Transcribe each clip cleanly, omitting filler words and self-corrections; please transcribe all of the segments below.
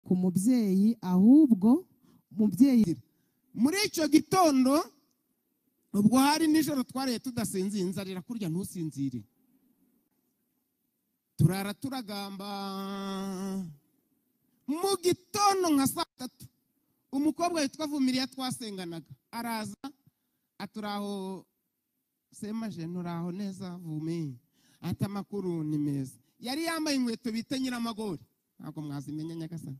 Ku mubyeyi, ahubwo mubyeyi muri icyo gitondo ubwo hari nijoro twaraye tudasinzira, inzara irakurya ntusinzire, turara turagamba. Mu gitondo nka saa 3 umukobwa witwa Vumiriya twasenganaga araza aturaho, semaje nturaho neza Vumi, ati amakuru ni meza. Yari yambaye inkweto bita nyiramagori, ntabwo mwazimenya Nyagasani,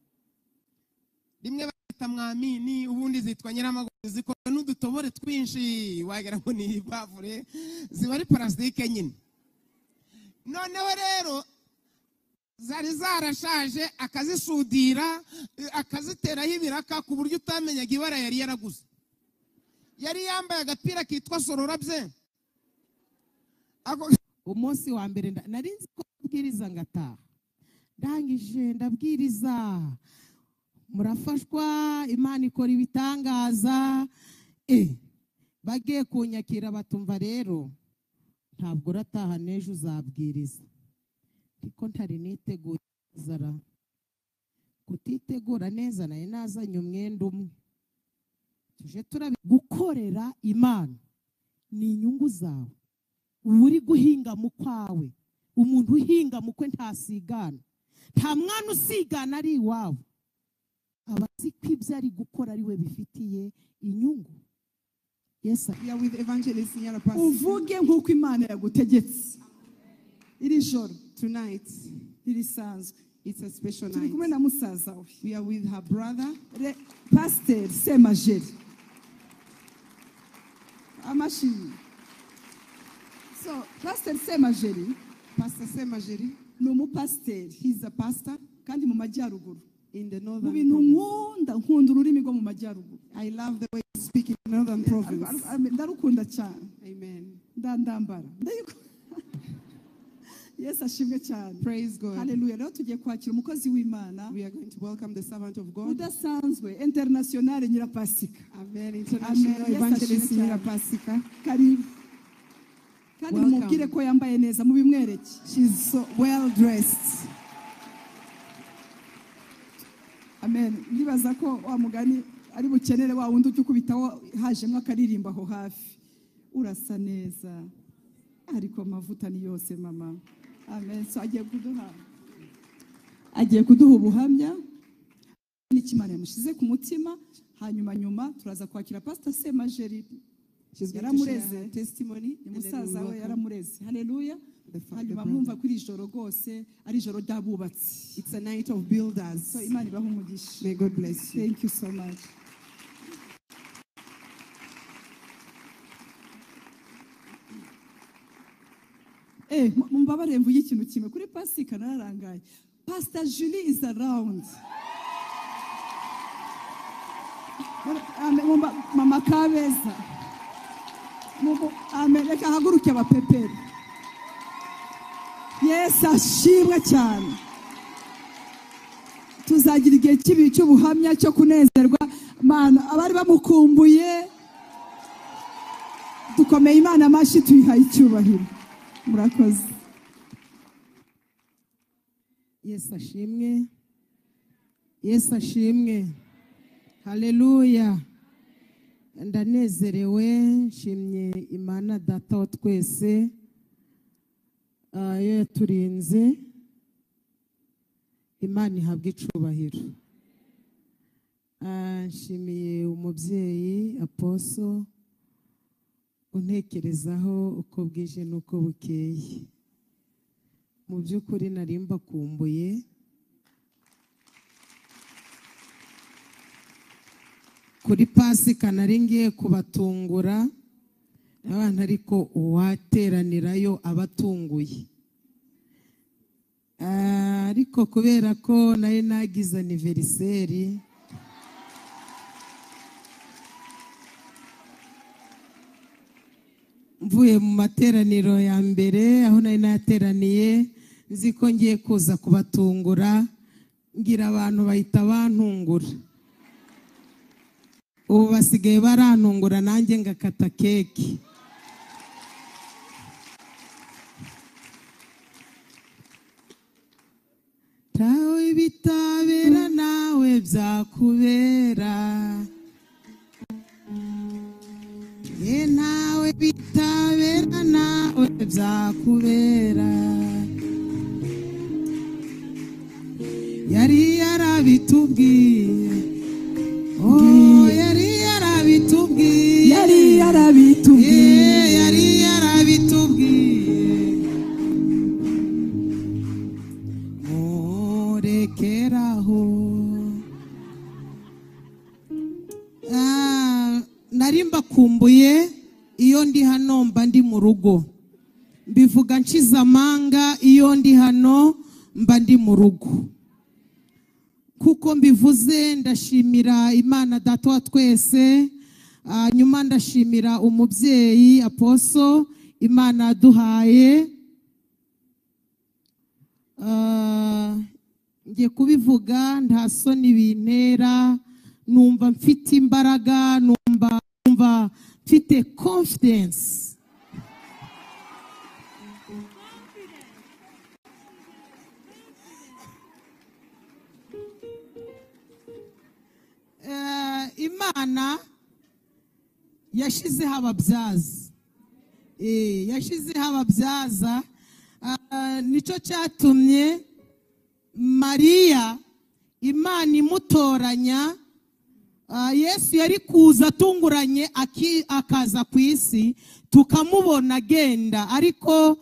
rimwe bita mwamini ubundi zitwa nyiramagori, zikorwa n'udutobore twinshi wagira ngo ni ibavure, ziba ari parasitike nyine. Noneho rero zari zarashaje, akazisudira akaziteraho ibiraka ku buryo utamenyaga ibara yari yaraguze. Yari yambaye agapira kitwa sororabye. Umunsi wa mbere nari nzi ko mbwiriza ngataha, ndangije ndabwiriza, murafashwa, Imana ikora ibitangaza. Bagiye kunyakira batumva rero ntabwo urataha n'ejo uzabwiriza, ariko ntari niteguye zara kutitegura neza, nari nazanye umwenda umwe. Tuje gukorera Imana ni inyungu zawe, uri guhinga mu kwawe. Umuntu uhinga mukwe ntasigana, nta mwana usigana ari iwawe, aba azi ko ibyo ari gukora ari we bifitiye inyungu. Yes, we are with Evangelist Nyirapasika. Uvuge nkuko Imana yagutegetse. Iri joro, tonight, irisanzwe. It's a special Turi night. kumwe na musaza we. We are with her brother, Pastor Semajeri. Amashi. So, Pastor Semajeri, Pastor Semajeri ni umupasiteri. He's a pastor. Kandi mu majyaruguru. In the Mu northern bintu province. nkunda, nkunda ururimi rwo mu majyaruguru. I love the way you speak in the northern province. Ndarukunda cyane. Amen. Ndandambara. Yes, ashimwe cyane. Praise God. Hallelujah. Rero tugiye kwakira umukozi w'Imana. We are going to welcome the servant of God. Udasanzwe, international Nyirapasika. Amen. International Amen. Evangelist Yes, ashimwe cyane. Nyirapasika. Karibu. Kandi Welcome. mumubwire ko yambaye neza, mubimwereke. She's so well dressed. Amen. Ndibaza ko wa mugani ari bukenere wa wundi ujya ukubitaho hajemo akaririmba aho hafi. Urasa neza. Ariko amavuta ni yose mama. Amen. So agiye kuduha ubuhamya n'ikimana yamushize ku mutima, hanyuma nyuma turaza kwakira Pastor Semajeri. She's going to share her testimony. Ni musaza we yaramureze. Hallelujah. Hanyuma mwumva kuri ijoro rwose ari ijoro ry'abubatsi. It's a night of builders. So Imana ibahe umugisha. May God bless you. Thank you so much. Mumbabare mvuye ikintu kimwe kuri Pasika nararangaye. Pastor Julie is around. Mama Kabeza. Amen. Reka haguruke abapeperi. Yes, ashimwe cyane. Tuzagira igihe kibi cy'ubuhamya cyo kunezerwa. Mana abari bamukumbuye, dukomeye Imana amashyi tuyihaye icyubahiro. Murakoze. Yesu ashimwe. Yesu ashimwe. Haleluya. Ndanezerewe, nshimye Imana data wa twese iyo yaturinze. Imana ihabwe icubahiro. Nshimiye umubyeyi Aposo untekerezaho uko bwije n'uko bukeye. Mu by'ukuri nari mbakumbuye. Kuri Pasika nari ngiye kubatungura abantu, ariko uwateranirayo abatunguye. Ariko kubera ko nari nagize anniversaire, mvuye mu materaniro ya mbere aho nari nateraniye, nzi ko ngiye kuza kubatungura, ngira abantu bahita bantungura. Ubu basigaye barantungura nanjye ngakata keke. Tawe bitabera nawe Byakubera. Ye ntawe bitabera, nawe byakubera. Yari yarabitubwiye, oh, yari yarabitubwiye, yari yarabitubwiye, yari yarabitubwiye. Murekeraho. Nari mbakumbuye. Iyo ndi hano mba ndi mu rugo, mbivuga nshize amanga. Iyo ndi hano mba ndi mu rugo. Kuko mbivuze, ndashimira Imana Data wa twese, nyuma ndashimira umubyeyi Apostle Imana yaduhaye. Ngiye kubivuga nta soni bintera, numva mfite imbaraga, numva mfite confidence. Imana yashizeho ababyaza, yashizeho ababyaza. Nicyo cyatumye Mariya Imana imutoranya. Yesu yari kuza atunguranye akaza ku isi tukamubona agenda, ariko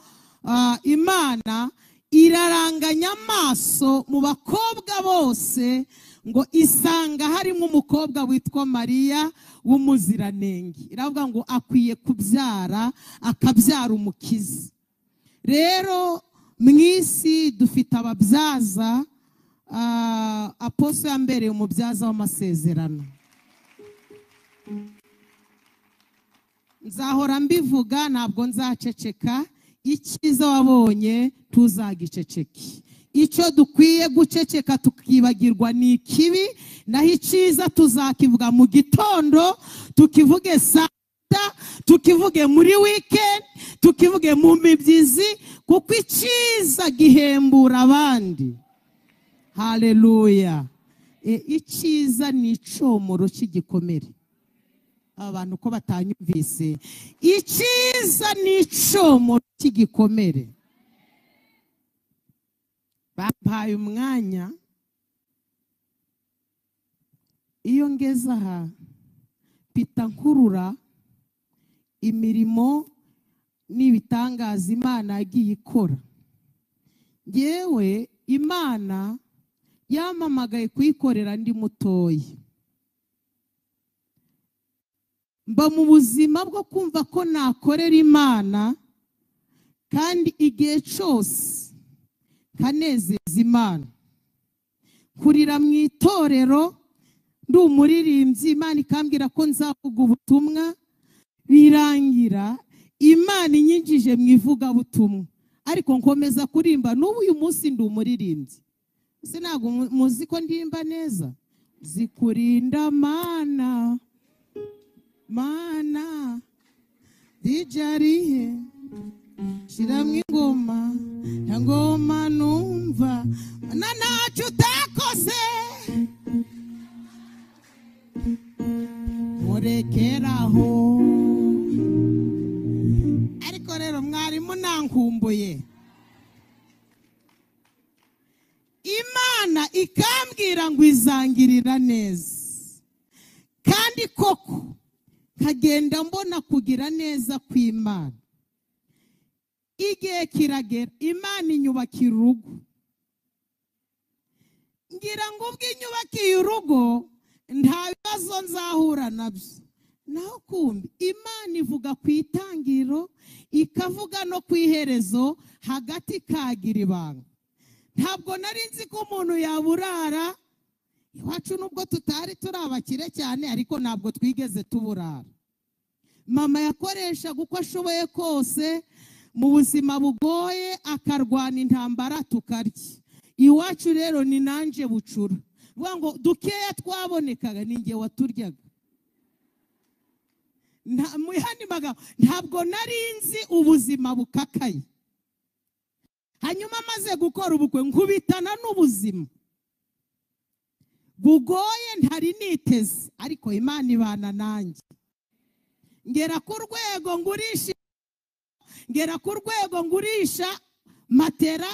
Imana iraranganya amaso mu bakobwa bose ngo isanga harimo umukobwa witwa Mariya w'umuziranenge. Iravuga ngo akwiye kubyara, akabyara umukiza. Rero mu isi dufite ababyaza. Apostle yambereye umubyaza w'amasezerano. Nzahora mbivuga, ntabwo nzaceceka. Icyiza wabonye tuzagiceceke. Icyo dukwiye guceceka tukibagirwa ni ikibi, naho icyiza tuzakivuga mu gitondo, tukivuge saa sita, tukivuge muri weekend, tukivuge mu mibyizi, kuko icyiza gihembura abandi. Haleluya. Icyiza ni icomoro cy'igikomere. Abantu ko batanyumvise, icyiza ni icomoro cy'igikomere. Bampaye umwanya, iyo ngeze aha mpita nkurura imirimo n'ibitangaza Imana yagiye ikora. Ngewe Imana yampamagaye kuyikorera ndi mutoya, mba mu buzima bwo kumva ko nakorera Imana, kandi igihe cyose kanezeza Imana. Kurira mu itorero ndi umuririmbyi, Imana ikambwira ko nzavuga ubutumwa, birangira Imana inyinjije mu ivugabutumwa, ariko nkomeza kurimba. N'ubu uyu munsi ndi umuririmbyi. Ese ntabwo muzi ko ndimba neza? Zikurinda Mana, Mana dijarihe, shiramwe ingoma, nta ngoma numva, na ntacyo utakoze, murekeraho. Ariko rero mwarimu nankumbuye. Imana ikambwira ngo izangirira neza, kandi koko kagenda mbona kugira neza kw'Imana. Igihe kiragera Imana inyubakira urugo. Ngira ngo ubwo inyubakiye urugo nta bibazo nzahura nabyo. Naho kumbi Imana ivuga ku itangiriro, ikavuga no ku iherezo, hagati ikagira ibanga. Ntabwo nari nzi ko umuntu yaburara. Iwacu nubwo tutari turi abakire cyane, ariko ntabwo twigeze tuburara. Mama yakoreshaga uko ashoboye kose mu buzima bugoye, akarwana intambara tukarya. Iwacu rero ni nanje bucura, vuga ngo dukeya twabonekaga ni nge waturyaga. Ntabwo nari nzi ubuzima bukakaye. Hanyuma maze gukora ubukwe nkubitana n'ubuzima. bugoye ntari niteze, ariko Imana ibana nanjye. Ngera ku rwego ngurisha, ngera ku rwego ngurisha matera,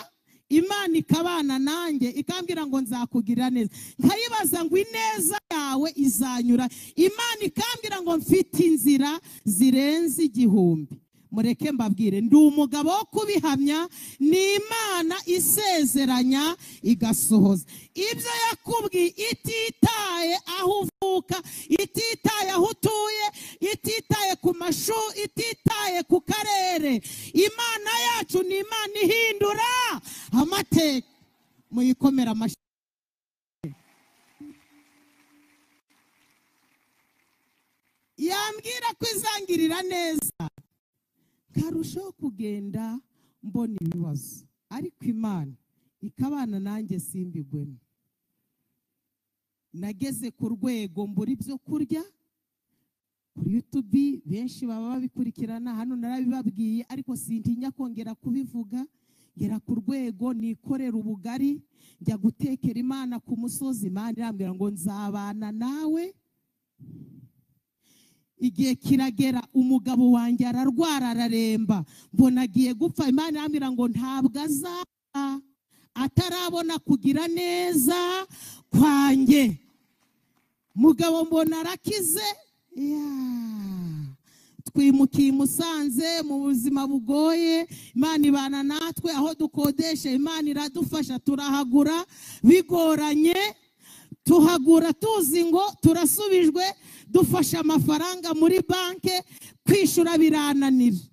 Imana ikabana nanjye ikambwira ngo nzakugira neza. Nkayibaza ngo ineza yawe izanyura, Imana ikambwira ngo mfite inzira zirenze 1000. Mureke mbabwire, ndi umugabo wo kubihamya, ni Imana isezeranya igasohoza ibyo yakubwiye, ititaye aho uvuka, ititaye aho utuye, ititaye ku mashu, ititaye ku karere. Imana yacu ni Imana ihindura amateka. Muyikomera amashyi. Yambwira ko izangirira neza, nkarushaho kugenda mbona ibibazo, ariko Imana ikabana nanjye simbigwemo. Nageze ku rwego mbura ibyo kurya. Kuri YouTube benshi baba babikurikirana, hano narabibabwiye ariko sintinya kongera kubivuga. Ngera ku rwego nikorera ubugari, njya gutekera Imana ku musozi. Imana irambwira ngo nzabana nawe. Igihe kiragera umugabo wanjye ararwara araremba, mbona agiye gupfa. Imana irambwira ngo ntabwo azapfa atarabona kugira neza kwanjye. Mugabo mbona arakize. Twimukiye i Musanze mu buzima bugoye, Imana ibana natwe. Aho dukodesha Imana iradufasha, turahagura bigoranye, tuhagura tuzi ngo turasubijwe, dufasha amafaranga muri banke, kwishura birananira.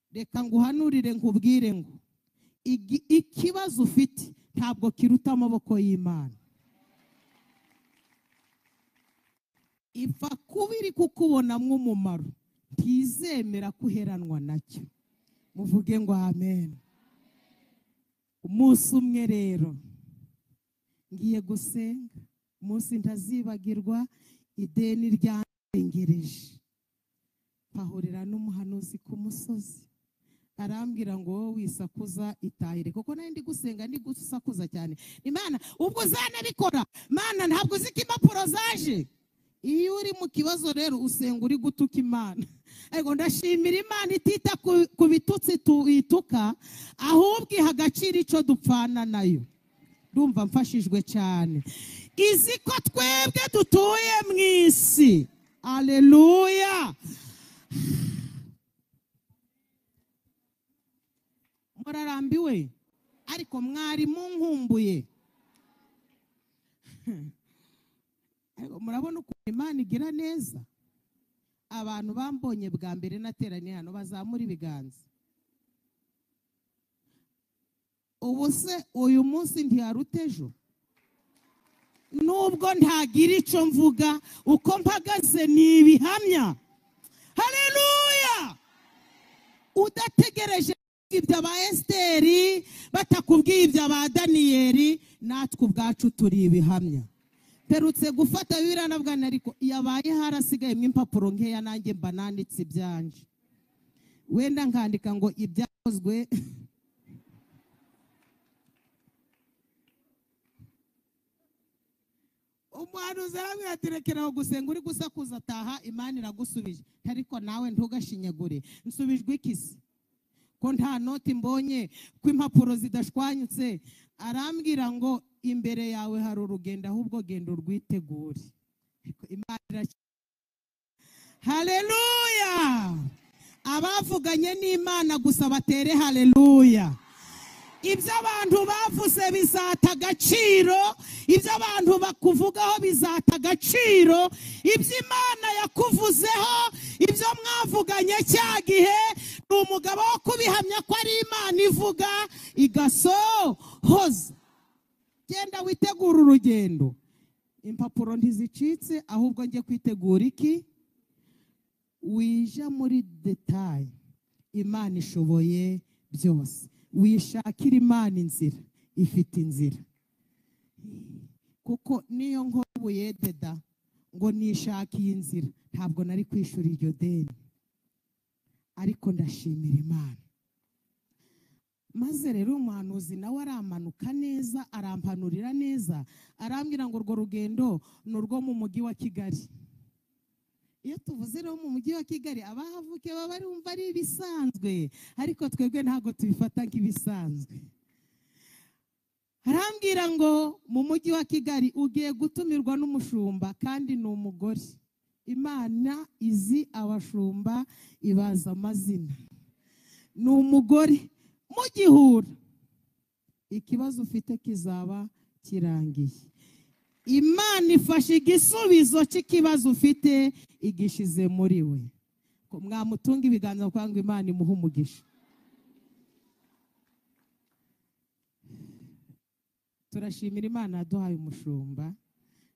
Reka nguhanurire nkubwire ngo ikibazo ufite ntabwo kiruta amaboko y'Imana. Ipfa kubiri kukubonamwo umumaro, ntizemera kuheranwa nacyo. Muvuge ngo amen. Umunsi umwe rero ngiye gusenga, umunsi ntazibagirwa, ideni ryandengereje. Mpahurira n'umuhanuzi ku musozi, arambwira ngo wowe wisakuza itahire, kuko nari ndi gusenga ndi gusakuza cyane. Imana ubwo uzanabikora, Mana ntabwo uzi ko impapuro zaje. Iyo uri mu kibazo rero usenga uri gutuka Imana. Ariko ndashimira Imana itita ku bitutsi tuyituka, ahubwo iha agaciro icyo dupfana nayo. Ndumva mfashijwe cyane. Izi ko twebwe dutuye mu isi. Haleluya. Murarambiwe, ariko mwari munkumbuye. Ariko murabona ukuntu Imana igira neza. Abantu bambonye bwa mbere nateraniye hano bazamura ibiganza. Ubu se uyu munsi ntiyaruta ejo? Nubwo ntagira icyo mvuga, uko mpagaze ni ibihamya. Haleluya. Udategereje ibyo ba Esiteri, batakubwiye ibyo ba Daniyeli, natwe ubwacu turi ibihamya. Perutse gufata Bibiliya nabwana, ariko yabaye harasigayemo impapuro nkeya, nanjye mba nanditse ibyanje. Wenda nkandika ngo ibyakozwe. Umuhanuzi arambwira ati rekeraho gusenga uri gusakuza, taha Imana iragusubije. Ariko nawe ntugashinyagure. Nsubijwe iki se? Ko nta noti mbonye, ko impapuro zidashwanyutse? Arambwira ngo imbere yawe hari urugendo, ahubwo genda urwitegure. Imana. Haleluya. Abavuganye n'Imana gusa batere haleluya. Ibyo abantu bavuze bizata agaciro, ibyo abantu bakuvugaho bizata agaciro, ibyo Imana yakuvuzeho, ibyo mwavuganye cya gihe, ni umugabo wo kubihamya ko ari Imana ivuga igasohoza. Genda witegura urugendo. Impapuro ntizicitse, ahubwo njye kwitegura iki? Wija muri detail. Imana ishoboye byose. Wishakira Imana inzira, ifite inzira. Kuko niyo nkobuye deda ngo nishakiye inzira, ntabwo nari kwishura iryo deni. Ariko ndashimira Imana. Maze rero umuhanuzi nawe aramanuka neza, arampanurira neza, arambwira ngo urwo rugendo ni urwo mu mujyi wa Kigali. Iyo tuvuze rero mu mujyi wa Kigali, abahavukiye baba barumva ari ibisanzwe, ariko twebwe ntabwo tubifata nk'ibisanzwe. Arambwira ngo mu mujyi wa Kigali ugiye gutumirwa n'umushumba kandi ni umugore. Imana izi abashumba ibaza amazina. Ni umugore mugihura, ikibazo ufite kizaba kirangiye. Imana ifashe igisubizo cy'ikibazo ufite igishize muri we. Mwamutunga ibiganza kwanga Imana imuhe umugisha. Turashimira Imana yaduhaye umushumba,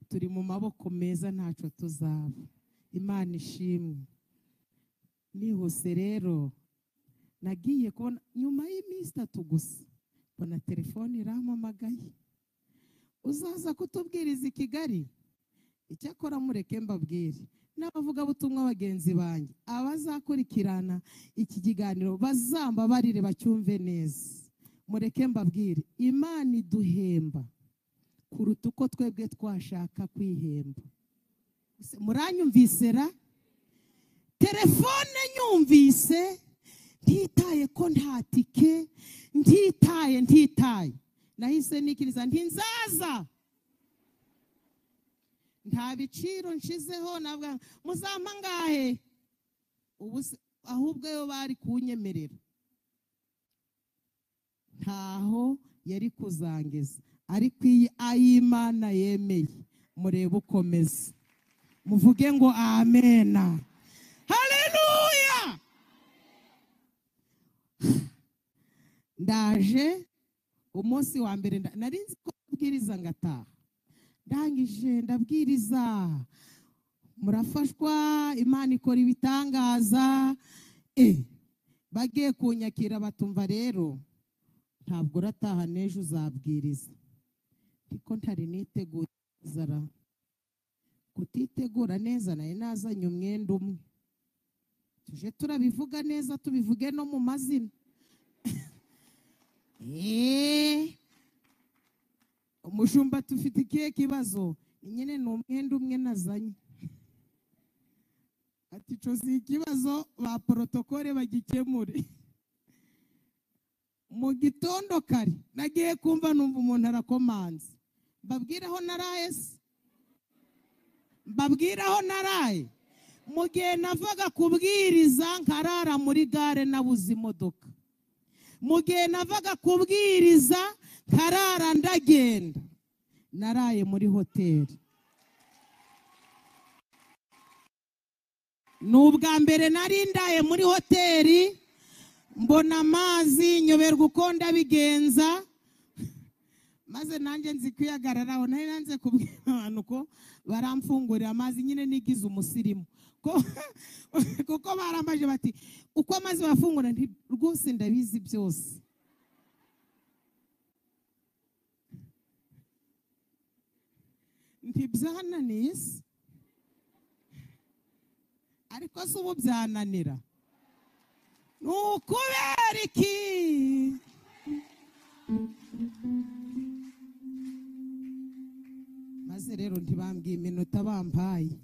turi mu maboko meza ntaco tuzaba. Imana ishimwe. Nihuse rero nagiye kubona nyuma y'iminsi 3 gusa mbona telefone irampamagaye, uzaza kutubwiriza i Kigali. Icyakora mureke mbabwire n'abavugabutumwa bagenzi banjye abazakurikirana iki kiganiro bazambabarire bacyumve neza. Mureke mbabwire, Imana iduhemba kuruta uko twebwe twashaka kwihemba. Muranyumvise ra? Telefone nyumvise, ntitaye ko nta tike, ntitaye. Nahise nikiriza nti nzaza. Nta biciro nshizeho, navuga muzampa ngahe? Ubu ahubwo yo bari kunyemerera, ntaho yari kuzangeza, ariko iyi ay'Imana yemeye. Murebe ukomeza, muvuge ngo amena, haleluya. Ndaje umunsi wa mbere nari nzi ko mbwiriza ngataha, ndangije ndabwiriza, murafashwa, Imana ikora ibitangaza. Bagiye kunyakira batumva rero ntabwo urataha n'ejo uzabwiriza. Ariko ntari niteguye zara. Kutitegura neza nari nazanye umwenda umwe. Tuje turabivuga neza, tubivuge no mu mazina. Umushumba tufite ikihe kibazo? Nyine ni umwenda umwe nazanye. Ati cyo si ikibazo, ba protokole bagikemure. Mu gitondo kare nagiye kumva numva umuntu arakomanze. Mbabwire aho naraye se? Mbabwire aho naraye? Mu gihe navaga kubwiriza nkarara muri gare nabuze imodoka. Mu gihe navaga kubwiriza nkarara ndagenda, naraye muri hoteli. Ni ubwa mbere nari ndaye muri hoteli, mbona amazi nyoberwa uko ndabigenza, maze nanjye nzi kwihagararaho. Nari nanze kubwira abantu ko baramfungurira amazi, nyine nigize umusirimu kuko barambaje bati uko amazi bafungura, nti rwose ndabizi byose. Ntibyananiye se? Ariko se ubu byananira? Ni ukubera iki? Maze rero ntibambwiye iminota bampaye,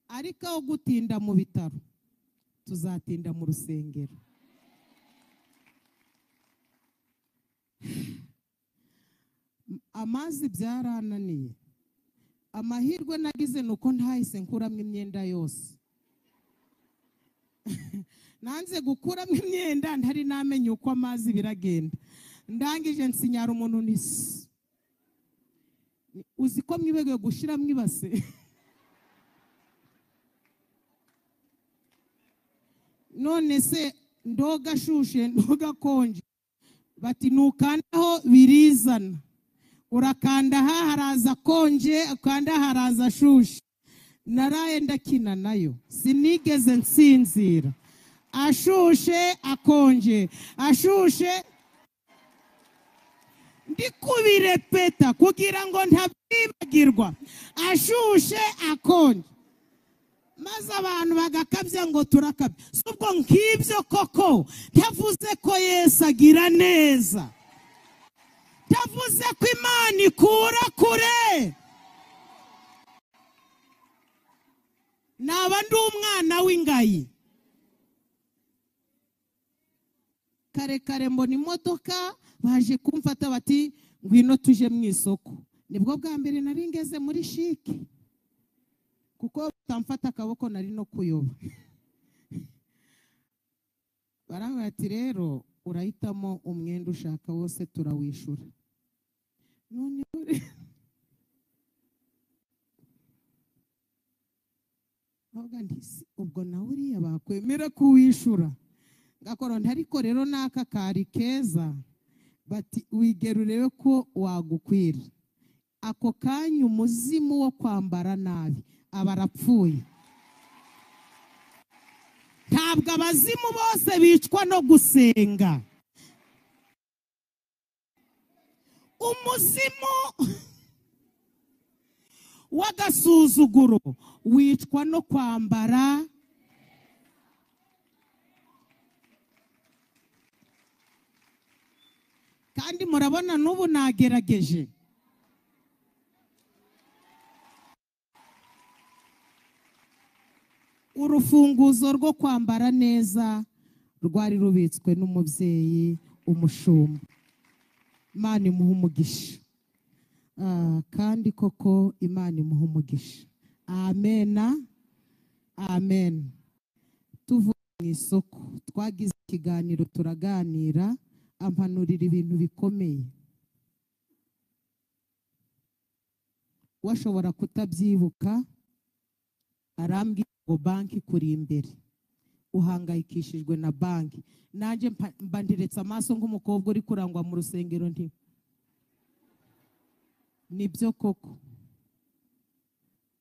ariko aho gutinda mu bitaro tuzatinda mu rusengero. Amazi byarananiye. Amahirwe nagize nuko ntahise nkuramo imyenda yose. Nanze gukuramo imyenda ntari namenye uko amazi biragenda. Ndangije nsinyara umuntu nti uzi ko mwibagiwe gushiramo ibase. None se ndoga shushe ndoga konje, bati nukandaho birizana. Urakanda ha haraza konje, ukanda haraza shushe. Naraye ndakina nayo, sinigeze nsinzira. Ashushe akonje, ashushe, ndikubirepeta kugira ngo ntabyibagirwa. Ashushe akonje. Maze abantu bagakabya ngo turakabya. Si ubwo nk'ibyo koko ntavuze ko Yesu agira neza, ntavuze ko Imana ikura kure, naba ndi umwana w'ingayi. Kare kare mbona imodoka baje kumfata bati ngwino tuje mu isoko. Nibwo bwa mbere nari ngeze muri shike, kuko batamfata akaboko nari no kuyoba. Barambwira ati rero urahitamo umwenda ushaka wose turawishura. None ubwo nawe uriya bakwemera kuwishura. Ngakora ntariko rero naka kari keza, bati wigera urebe ko wagukwira. Ako kanya umuzimu wo kwambara nabi aba arapfuye. Ntabwo abazimu bose bicwa no gusenga. Umuzimu w'agasuzuguro wicwa no kwambara. Kandi murabona n'ubu nagerageje. Urufunguzo rwo kwambara neza rwari rubitswe n'umubyeyi umushumba. Imana imuha umugisha. Kandi koko Imana imuha umugisha. Amena, amen. Tuvuye mu isoko twagize ikiganiro turaganira, ampanurira ibintu bikomeye. Washobora kutabyibuka, arambwira ngo banki kuri imbere, uhangayikishijwe na banki. Nanjye mba ndiretse amaso nk'umukobwa uri kurangwa mu rusengero, nti nibyo koko.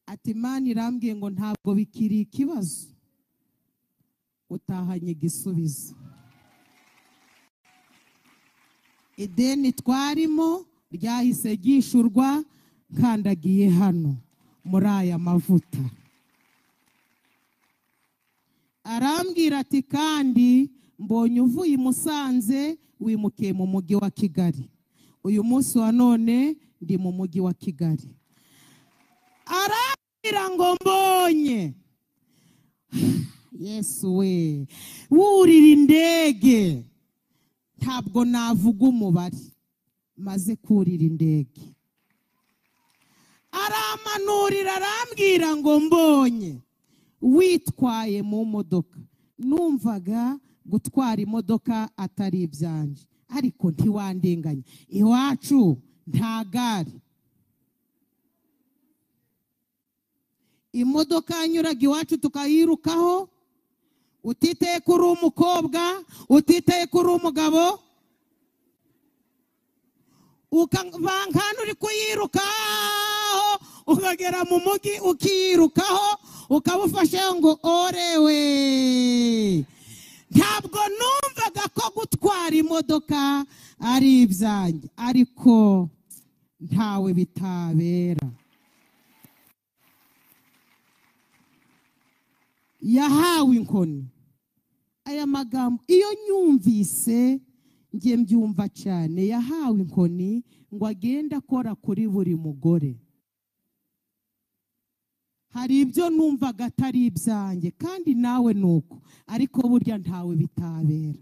Ati Imana irambwiye ngo ntabwo bikiri ikibazo, utahanye igisubizo. Ideni twarimo ryahise ryishurwa, kandagiye hano muri aya mavuta. Arambwira ati kandi mbonye uvuye i Musanze wimukiye mu mujyi wa Kigali. Uyu munsi wa none ndi mu mujyi wa Kigali. Arambwira ngo mbonye Yesu we wurira indege. Ntabwo navuga umubare maze kurira indege. Aramanurira arambwira ngo mbonye witwaye mu modoka. Numvaga gutwara imodoka atari ibyanje, ariko ntiwandenganya. Iwacu nta gare. Imodoka yanyuraga iwacu tukayirukaho, utiteye kuri umukobwa, utiteye kuri umugabo, ukabankana uri kuyirukaho, ukagera mu mugi ukiyirukaho, ukabufashe ngo orewe. Ntabwo numvaga ko gutwara imodoka ari ibyanjye, ariko ntawe bitabera. Yahawe inkoni. Aya magambo iyo nyumvise ngiye mbyumva cyane. Yahawe inkoni ngo agende akora kuri buri mugore. Hari ibyo numvaga atari ibyanjye, kandi nawe nuko, ariko burya ntawe bitabera.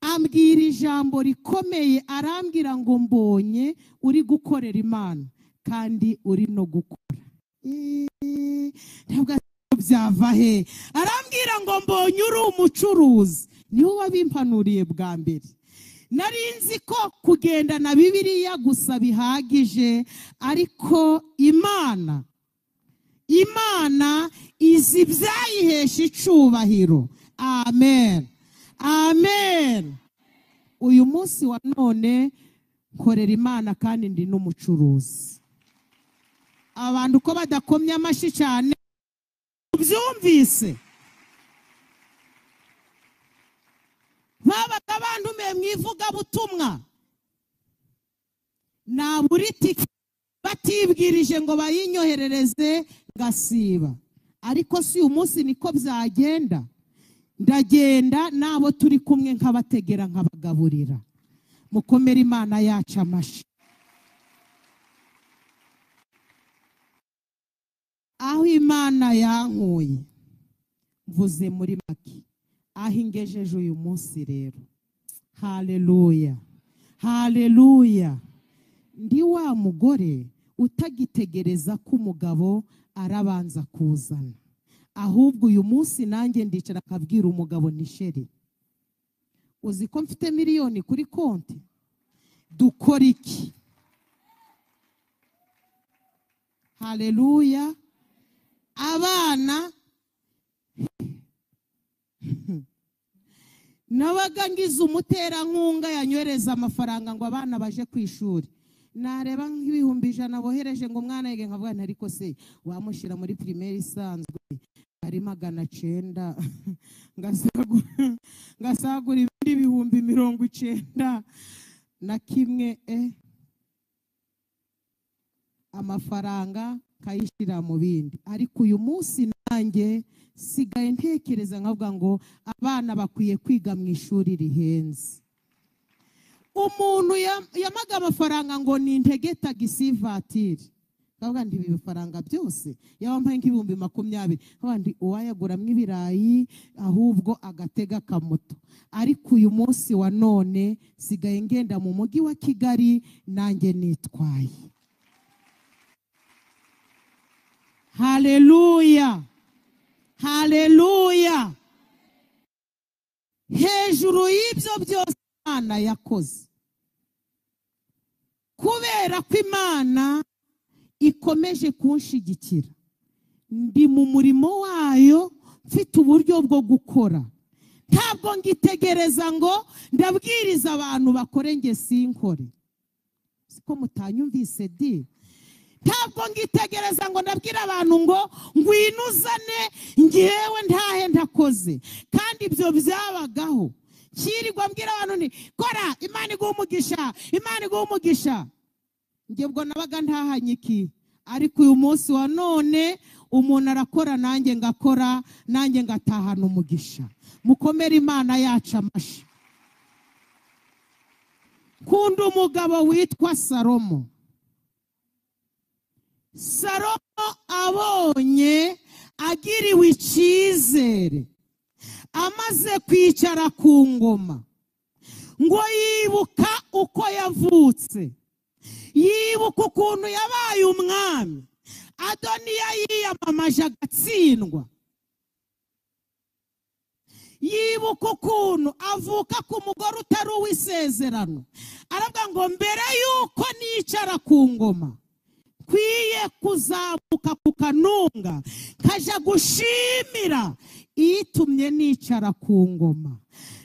Ambwira ijambo rikomeye, arambwira ngo mbonye uri gukorera Imana kandi uri no gukora. Ntabwo byava he. Arambwira ngo mbonye uri umucuruzi. Niwe wabimpanuriye bwa mbere. Nari nzi ko kugenda na Bibiliya gusa bihagije, ariko Imana izi ibyayihesha icubahiro. Amen, amen. Uyu munsi wa none nkorera Imana kandi ndi n'umucuruzi. Abantu ko badakomye amashyi cyane byumvise, babaga bantumiye mu ivugabutumwa, nabura itike Batibwirije ngo bayinyoherereze ngasiba. Ariko si uyu munsi niko byagenda. Ndagenda n'abo turi kumwe nkabategera nkabagaburira. Mukomere Imana yacu amashi. Aho Imana yankuye mvuze muri make, aho ingejeje uyu munsi rero. Haleluya, haleluya. Ndi wa mugore utagitegereza ko umugabo arabanza kuzana, ahubwo uyu munsi nanjye ndicara akabwira umugabo ni sheri, uzi ko mfite miliyoni kuri konti, dukora iki? Haleluya. Abana nabaga ngize umuterankunga yanywereza amafaranga ngo abana baje ku ishuri, nareba nk'ibihumbi 100 bohereje ngo umwana yige, nkavuga nti ariko se wamushyira muri primaire isanzwe ari 900, ngasagura ibindi 91,000 amafaranga kayishyira mu bindi. Ariko uyu munsi nanjye sigaye ntekereza nkavuga ngo abana bakwiye kwiga mu ishuri rihenze. Umuntu yamaga amafaranga ngo ni intege tagisi vatiri, nkavuga nti ibi bifaranga byose yabambaye nk'ibihumbi 20, nkavuga nti uwayaguramwo ibirayi ahubwo agatega akamoto. Ariko uyu munsi wa none sigaye ngenda mu mujyi wa Kigali nanjye nitwaye. Haleluya, haleluya. Hejuru y'ibyo byose Imana yakoze, kubera ko Imana ikomeje kunshigikira, ndi mu murimo wayo, mfite uburyo bwo gukora. Ntabwo ngitegereza ngo ndabwiriza abantu bakore nge sinkore. Siko mutanyumvise di? Ntabwo ngitegereza ngo ndabwira abantu ngo ngwinuzane ngewe ntahe ntakoze. Kandi ibyo byabagaho. Kirirwa mbwira abantu nti kora, Imana iguhe umugisha, Imana iguhe umugisha. Nge ubwo nabaga ntahanye iki? Ariko uyu munsi wa none umuntu arakora nanjye ngakora, nanjye ngatahana umugisha. Mukomere Imana yacu amashi. Kunda umugabo witwa Salomo. Salomo abonye agiriwe icyizere, amaze kwicara ku ngoma, ngo yibuka uko yavutse, yibuka ukuntu yabaye umwami. Adoniya yiyamamaje agatsindwa. Yibuka ukuntu avuka ku mugore utari uw'isezerano. Aravuga ngo mbere yuko nicara ku ngoma kwiye kuzamuka ku kanunga kaja gushimira itumye nicara ku ngoma.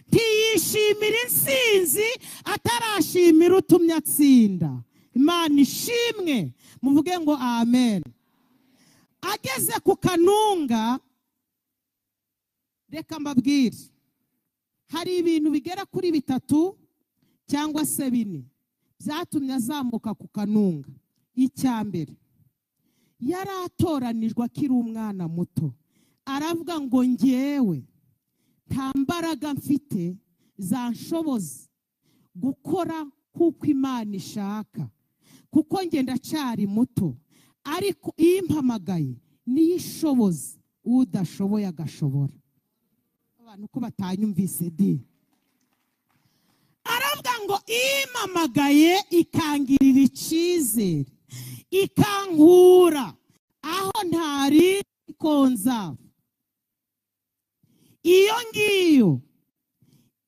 Ntiyishimira insinzi atarashimira utumye atsinda. Imana ishimwe, muvuge ngo amen. Ageze ku kanunga, reka mbabwire, hari ibintu bigera kuri 3 cyangwa se 4 byatumye azamuka ku kanunga. Icya mbere, yari atoranijwe akiri umwana muto. Aravuga ngo ngewe nta mbaraga mfite zanshoboza gukora kuko Imana ishaka, kuko nge ndacyari muto, ariko impamagaye niyo ishoboza udashoboye agashobora. Abantu ko batanyumvise di? Aravuga ngo impamagaye ikangirira icyizere, ikankura aho ntari konza. Iyo ngiyo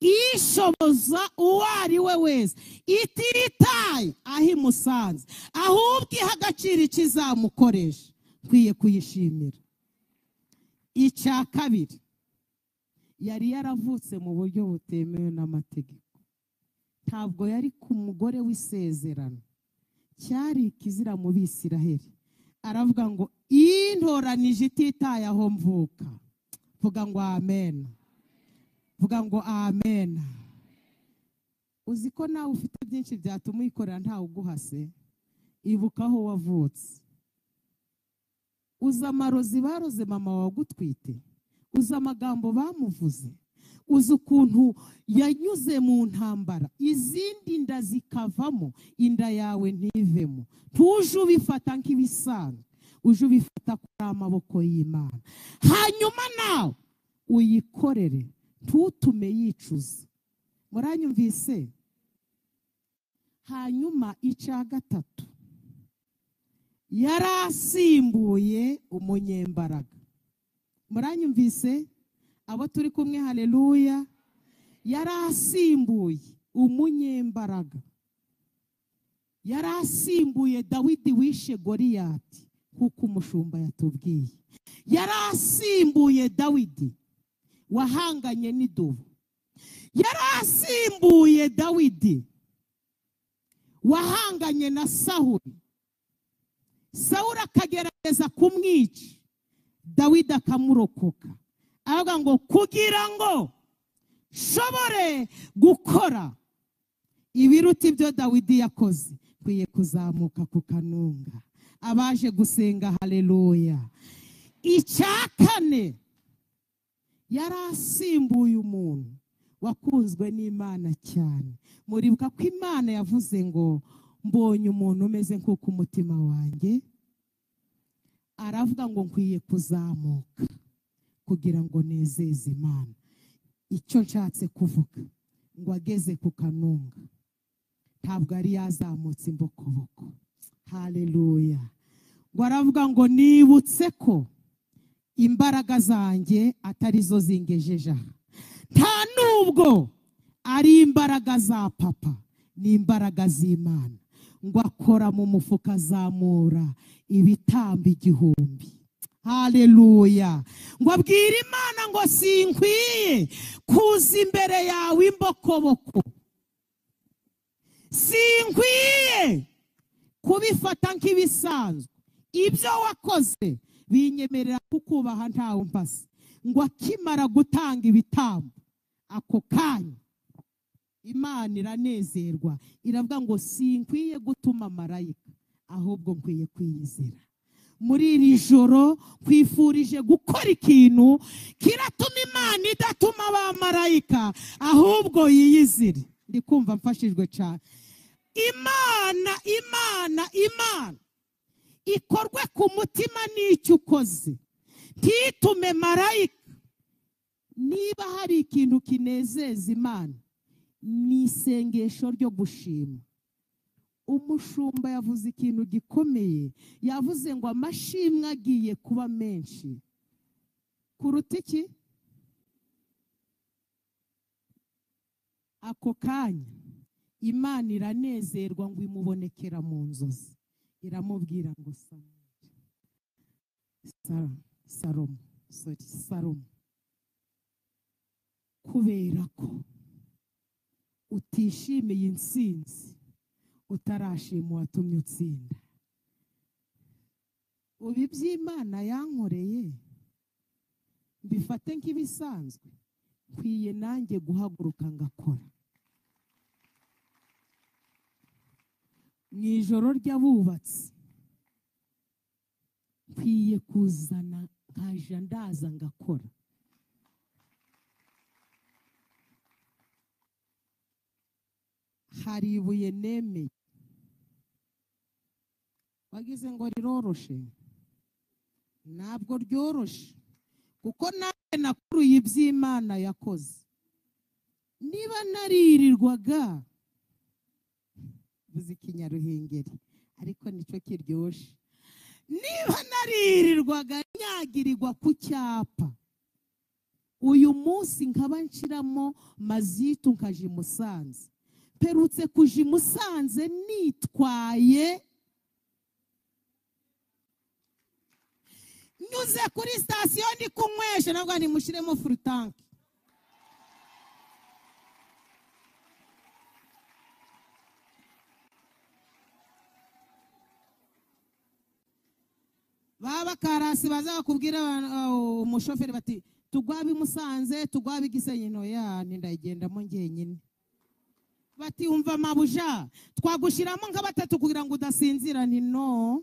ishoboza uwo ari we wese, ititaye aho imusanze, ahubwo iha agaciro ikizamukoresha, nkwiye kuyishimira. Icya kabiri, yari yaravutse mu buryo butemewe n'amategeko. Ntabwo yari ku mugore w'isezerano, cyari ikizira mu Bisiraheli. Aravuga ngo intoranije ititaye aho mvuka. Vuga ngo amen. Vuga ngo amen. Uzi ko nawe ufite byinshi byatuma uyikorera ntawe uguhase. Ibuka aho wavutse. Uzi amarozi baroze mama wawe agutwite, uzi amagambo bamuvuze, uzi ukuntu yanyuze mu ntambara, izindi nda zikavamo, inda yawe ntivemo. Ntuje ubifata nk'ibisanzwe, uje ubifata kuri amaboko y'Imana. Hanyuma nawe uyikorere, ntutume yicuza. Muranyumvise? Hanyuma icya gatatu, yarasimbuye umunyembaraga. Muranyumvise? Abo turi kumwe, haleluya. Yarasimbuye umunyembaraga, yarasimbuye Dawidi wishe Goliyati, kuko umushumba yatubwiye. Yarasimbuye Dawidi wahanganye n'idubu, yarasimbuye Dawidi wahanganye na Sawuli. Sawuli akagerageza kumwica, Dawidi akamurokoka. Avuga ngo kugira ngo nshobore gukora ibiruta ibyo Dawidi yakoze, nkwiye kuzamuka ku kanunga. Abaje gusenga, haleluya. Icya kane, yarasimbuye umuntu wakunzwe n'Imana cyane. Muribuka ko Imana yavuze ngo mbonye umuntu umeze nk'uko umutima wanjye, aravuga ngo nkwiye kuzamuka kugira ngo nezeze Imana. Icyo nshatse kuvuga ngo ageze ku kanunga ntabwo ari yazamutse imbokoboko. Haleluya. Ngo aravuga ngo nibutse ko imbaraga zanjye atari zo zingejeje aha, nta nubwo ari imbaraga za papa, ni imbaraga z'Imana. Ngo akora mu mufuka azamura ibitambo 1000. Haleluya. Ngo abwira Imana ngo sinkwiye kuza imbere yawe imbokoboko, sinkwiye kubifata nk'ibisanzwe, ibyo wakoze binyemerera kukubaha ntawe umpase. Ngo akimara gutanga ibitambo ako kanya Imana iranezerwa, iravuga ngo sinkwiye gutuma marayika, ahubwo nkwiye kwiyizera. Muri iri joro kwifurije gukora ikintu kiratuma Imana idatuma abamarayika, ahubwo yiyizire. Ndi kumva mfashijwe cyane. Imana, Imana, Imana ikorwe ku mutima n'icyo ukoze, ntitume marayika. Niba hari ikintu kinezeza Imana ni isengesho ryo gushima. Umushumba yavuze ikintu gikomeye, yavuze ngo amashimwe agiye kuba menshi kuruta iki? Ako kanya Imana iranezerwa ngo imubonekera mu nzozi, iramubwira ngo Salomo, Salomo, kubera ko utishimiye intsinzi utarashima uwatumye utsinda. Ubu iby'Imana yankoreye mbifate nk'ibisanzwe, nkwiye nanjye guhaguruka ngakora. Mu ijoro ry'abubatsi nkwiye kuzana nkaja ndaza ngakora. Hari ibuye nemeye, wagize ngo riroroshe, ntabwo ryoroshe, kuko nawe nakuruye iby'Imana yakoze. Niba naririrwaga buze ikinyaruhengeri, ariko nicyo kiryoshe. Niba naririrwaga nyagirirwa ku cyapa, uyu munsi nkaba nshiramo mazitu nkaje i Musanze. Mperutse kuja i Musanze nitwaye, nyuze kuri sitasiyo ndi kunywesha, nabwo nimushiremo furutanki. Baba karasi baza bakubwira umushoferi bati tugwabe Musanze, tugwabe Gisenyi. No ya nindayigendamo njyenyine. Bati umva mabuja, twagushiramo nka batatu kugira ngo udasinzira. Nti no,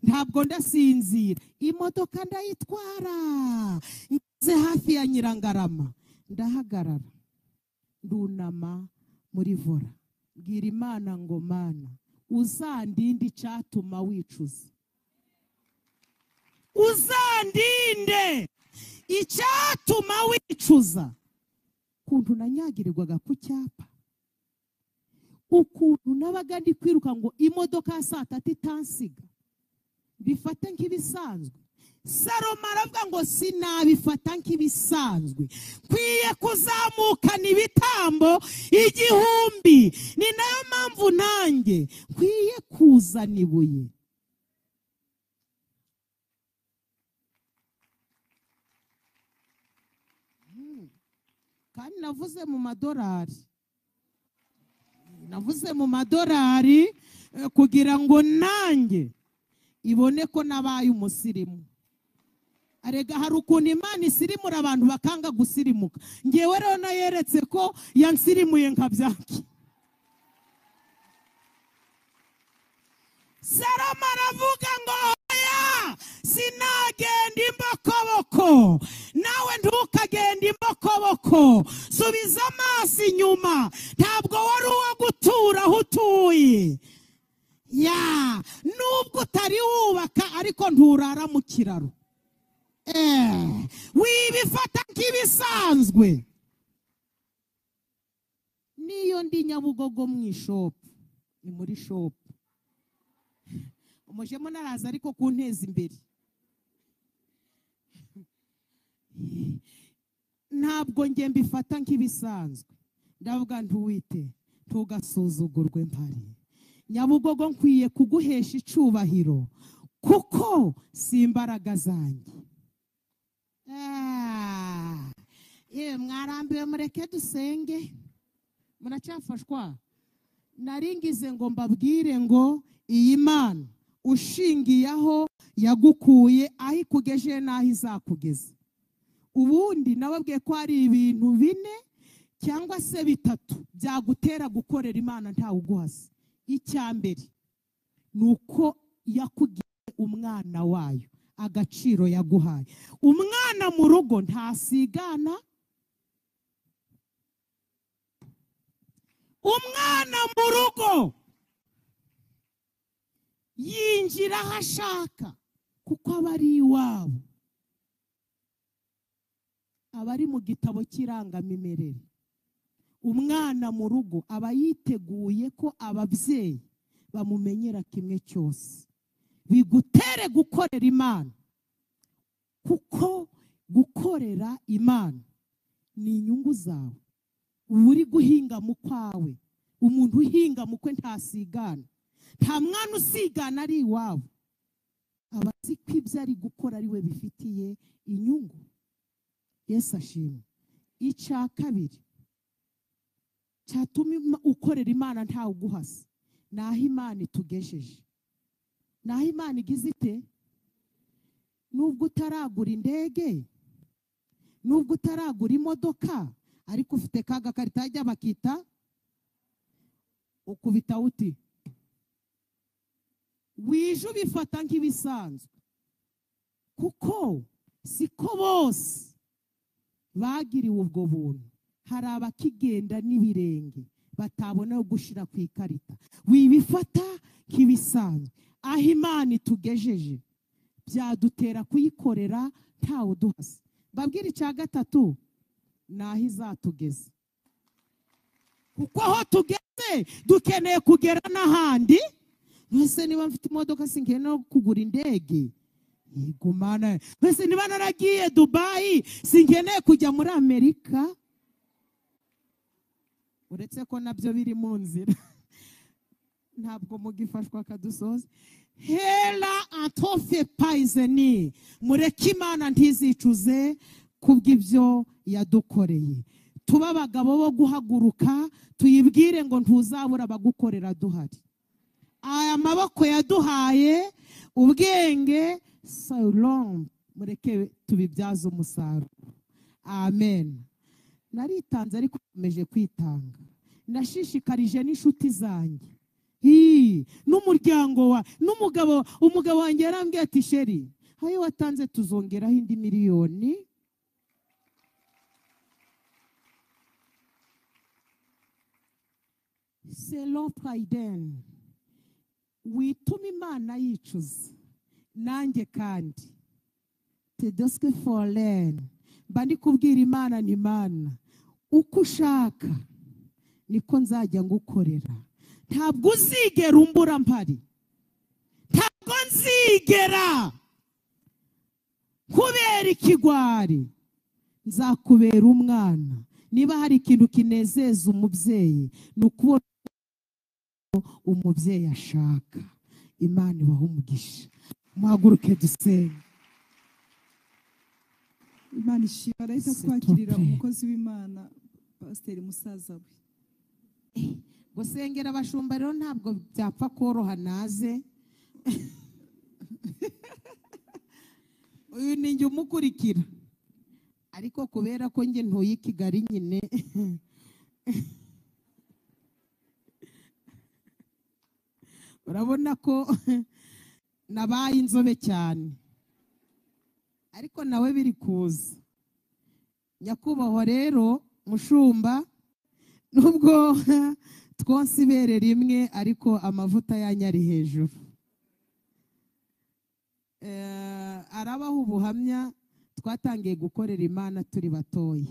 ntabwo ndasinzira. Imodoka ndayitwara, ngeze hafi ya Nyirangarama ndahagarara, ndunama muri vora, mbwira Imana ngo Mana uzandinde icyatuma wicuza, uzandinde icyatuma wicuza. Ukuntu nanyagirirwaga ku cyapa, ukuntu nabaga ndi kwiruka ngo imodoka ya saa tatu itansiga, bifate nk'ibisanzwe. Salomo aravuga ngo sinabifata nk'ibisanzwe, nkwiye kuzamukana ibitambo 1000. Ni nayo mpamvu nanjye nkwiye kuzana ibuye. Kandi navuze mu madorari, navuze mu madorari kugira ngo nanjye ibone ko nabaye umusirimu. Arega hari ukuntu Imana isirimura abantu bakanga gusirimuka. Ngewe rero nayeretse ko yansirimuye nkabyaki. Salomo aravuga ngo oya, sinagenda imbokoboko, nawe ntukagenda imbokoboko. Subiza amaso inyuma, ntabwo wari uwo gutura aho utuye. Ya, nubwo utari wubaka ariko nturara mu kiraro. Wibifata nk'ibisanzwe. Niyo ndi Nyabugogo mu ishopu, ni muri shopu, umujemo naraza ariko kunteza imbere. Ntabwo nge mbifata nk'ibisanzwe. Ndavuga ntuwite, ntugasuzugurwe mpari. Nyabugogo nkwiye kuguhesha icubahiro kuko si imbaraga zanjye. Mwarambiwe, mureke dusenge. Muracyafashwa? Naringize ngo mbabwire ngo iyi Mana ushingiye aho yagukuye, aho ikugejeje n'aho izakugeza. Ubundi nababwiye ko hari ibintu 4 cyangwa se 3 byagutera gukorera Imana ntawe uguhase. Icya mbere ni uko yakugiye umwana wayo, agaciro yaguhaye. Umwana mu rugo ntasigana. Umwana mu rugo yinjira aho ashaka kuko aba ari iwabo, aba ari mu gitabo cy'irangamimerere. Umwana mu rugo aba yiteguye ko ababyeyi bamumenyera kimwe cyose. Bigutere gukorera Imana, kuko gukorera Imana ni inyungu zawe. Uri guhinga mu kwawe, umuntu uhinga mu kwe ntasigana. Nta mwana usigana ari iwabo, aba azi ko ibyo ari gukora ari we bifitiye inyungu. Yesu ashimwe. Icya kabiri cyatuma ukorera Imana ntawe uguhasa, naho Imana itugejeje, naho Imana igize ite. Nubwo utaragura indege, nubwo utaragura imodoka, ariko ufite kaga karita ajya bakita ukubita uti wije ubifata nk'ibisanzwe, kuko siko bose bagiriwe ubwo buntu. Hari abakigenda n'ibirenge batabona gushira ku ikarita. Wibifata nk'ibisanzwe. Aho Imana itugejeje byadutera kuyikorera ntawe uduhase. Babwira icya gatatu, naho izatugeza, kuko aho tugeze dukeneye kugera n'ahandi. Mwese niba mfite imodoka sinkeneye no kugura indege. Yego Mana. Mwese niba naragiye Dubai sinkeneye kujya muri Amerika, uretse ko nabyo biri mu nzira. Ntabwo mugifashwa kadusoza. Hela antofe paizeni, mureke Imana ntizicuze kubw'ibyo yadukoreye. Tuba abagabo bo guhaguruka tuyibwire ngo ntuzabura abagukorera duhari. Aya maboko yaduhaye ubwenge, salon, mureke tubibyaze umusaruro. Amen. Naritanze ariko nkomeje kwitanga. Nashishikarije n'inshuti zanjye n'umuryango wa n'umugabo. Umugabo wanjye yarambwiye ati sheri, ayo watanze tuzongeraho indi miliyoni. Selon Priden, wituma Imana yicuza nanjye kandi tedoske folen mba ndi kubwira Imana ni Imana uko ushaka niko nzajya ngukorera. Ntabwo uzigera umbura mpari, ntabwo nzigera kubera ikigwari, nzakubera umwana. Niba hari ikintu kinezeza umubyeyi ni ukubona umubyeyi ashaka. Imana ibahe umugisha. Muhaguruke dusenge. Imana ishimwe. Arahita twakirira umukozi w'Imana Pasiteri musaza we. Gusengera abashumba rero ntabwo byapfa koroha, naze uyu ni njye umukurikira, ariko kubera ko njye ntuye i Kigali nyine urabona ko nabaye inzobe cyane, ariko nawe biri kuza. Nyakubahwa rero mushumba, nubwo twonse ibere rimwe ariko amavuta yanyu ari hejuru. Arabaho ubuhamya. Twatangiye gukorera Imana turi batoya,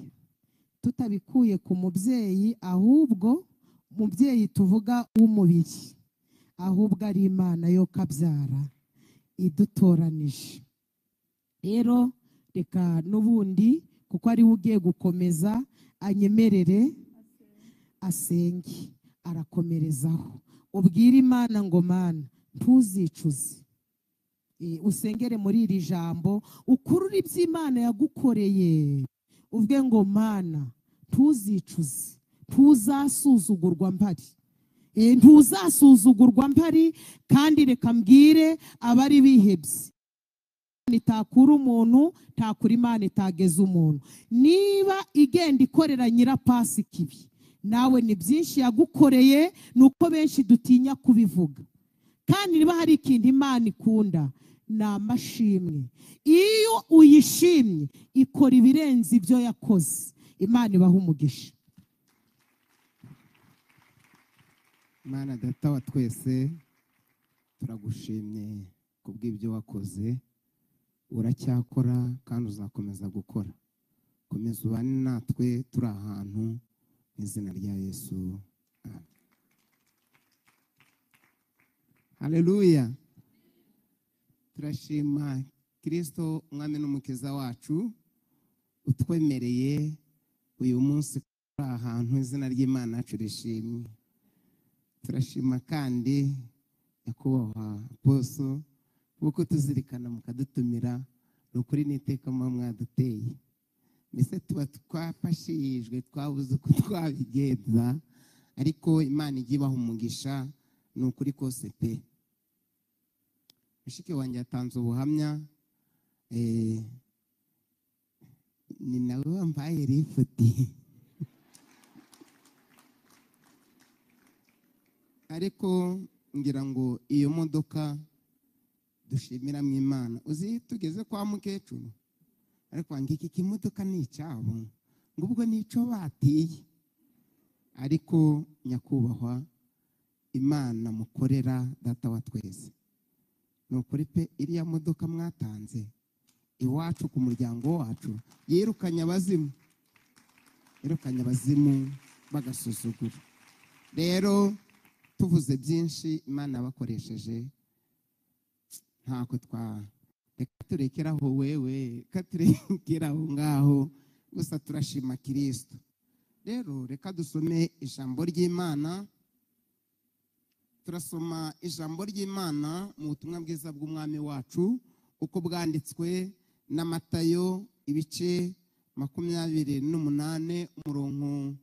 tutabikuye ku mubyeyi, ahubwo mubyeyi tuvuga w'umubiri, ahubwo ari Imana yo kabyara idutoranije. Rero reka n'ubundi kuko ari we ugiye gukomeza anyemerere asenge, arakomerezaho. Ubwire Imana ngo Mana ntuzicuze, usengere muri iri jambo, ukurure iby'Imana yagukoreye, uvuge ngo Mana ntuzicuze, ntuzasuzugurwa mpari, ntuzasuzugurwa mpari. Kandi reka mbwire abari bihebye, itakura umuntu ntakura Imana itageza umuntu. Niba igenda ikorera nyirapasika ibi, nawe ni byinshi yagukoreye, nuko benshi dutinya kubivuga. Kandi niba hari ikintu Imana ikunda ni amashimwe. Iyo uyishimye ikora ibirenze ibyo yakoze. Imana ibaha umugisha. Imana Data wa twese, turagushimye kubw'ibyo wakoze, uracyakora kandi uzakomeza gukora. Komeza ubane natwe turi ahantu mu izina rya Yesu. Amen. Haleluya. Turashima Kristo umwami n'umukiza wacu utwemereye uyu munsi turi ahantu, izina ry'Imana yacu rishimwe. Turashima kandi nyakubahwa Aposo kuko tuzirikana mukadutumira, ni ukuri n'iteka muba mwaduteye. Mbese tuba twafashijwe, twabuze uko twabigenza, ariko Imana ijya ibaha umugisha, ni ukuri kose pe. Mushiki wanjye yatanze ubuhamya, ni nawe wambaye rifuti, ariko ngira ngo iyo modoka dushimira mu Imana. Uzi tugeze kwa mukecuru ariko ngiki kimodoka ni icyabo, ngo ubwo nico batiye. Ariko nyakubahwa Imana mukorera Data wa twese, ni ukuri pe, iriya modoka mwatanze iwacu ku muryango wacu yirukanye abazimu, yirukanye abazimu bagasuzugura. Rero tuvuze byinshi Imana yabakoresheje, ntako twa reka turekeraho wewe, reka turekeraho ngaho, gusa turashima Kristo. Rero reka dusome ijambo ry'Imana. Turasoma ijambo ry'Imana mu butumwa bwiza bw'umwami wacu uko bwanditswe na Matayo ibice 28 umurongo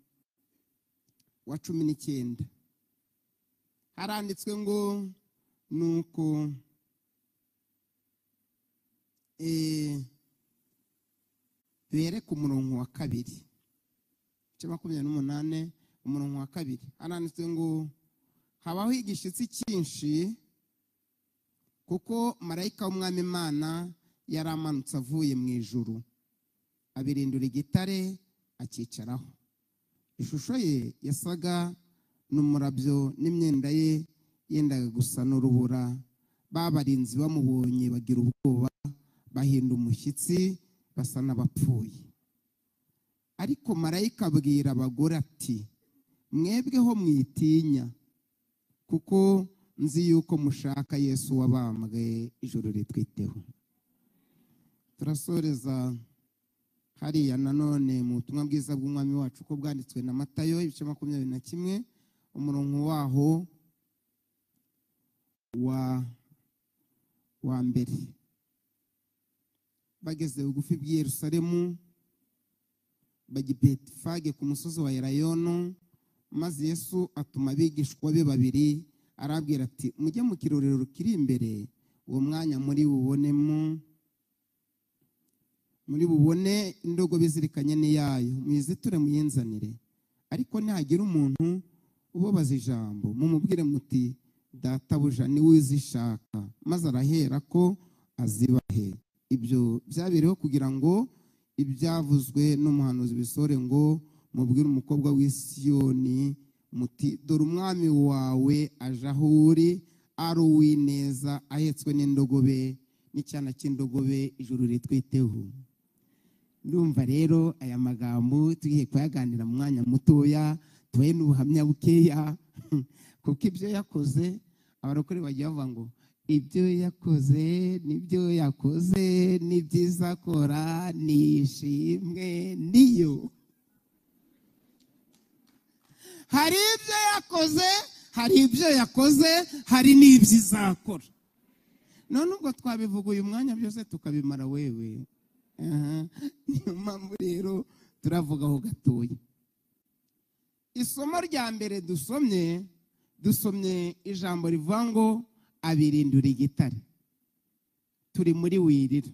wa 19. Haranditswe ngo nuko duhere ku murongo wa 2, ibice 28 umurongo wa 2 aranditse ngo habaho igishitsi cyinshi kuko marayika w'Umwami Imana yaramanutse avuye mu ijuru abirindura igitare akicaraho. Ishusho ye yasaga n'umurabyo n'imyenda ye yendaga gusa n'urubura. Babarinzi bamubonye bagira ubwoba bahinda umushyitsi basa n'abapfuye. Ariko marayika abwira abagore ati mwebweho mwitinya kuko nzi yuko mushaka Yesu wabambwe, ijuru ritwiteho. Turasoreza hariya nanone mu butumwa bwiza bw'Umwami wacu ko bwanditswe na Matayo ibice 21 umurongo waho wa mbere. Bageze bugufi bw'i Yerusalemu bajya i Betifage ku musozi wa Elayono, maze Yesu atuma abigishwa be babiri arabwira ati mujye mu kirorero kiri imbere, uwo mwanya muri bubone indogobe izirikanye n'iyayo, muyiziture muyinzanire. Ariko nihagira umuntu ubabaza ijambo mumubwire muti databuja niwe uzishaka, maze arahera ko azibahe. Ibyo byabereho kugira ngo ibyavuzwe n'umuhanuzi bisore ngo mubwire umukobwa w'i Siyoni muti dore umwami wawe aje aho uri ari uw'ineza ahetswe n'indogobe n'icyana cy'indogobe, ijuru ritwiteho. Ndumva rero aya magambo tugiye kuyaganira mu mwanya mutoya, tubaye n'ubuhamya bukeya kuko ibyo yakoze abarokore bagiye bavuga ngo ibyo yakoze nibyo yakoze ni byiza akora nishimwe niyo. Hari ibyo yakoze, hari ibyo yakoze, hari n'ibyo izakora. None ubwo twabivuga uyu mwanya byose tukabimara wewe. Niyo mpamvu rero turavugaho gatoya. Isomo rya mbere dusomye ijambo rivuga ngo abirindura igitare. Turi muri wirira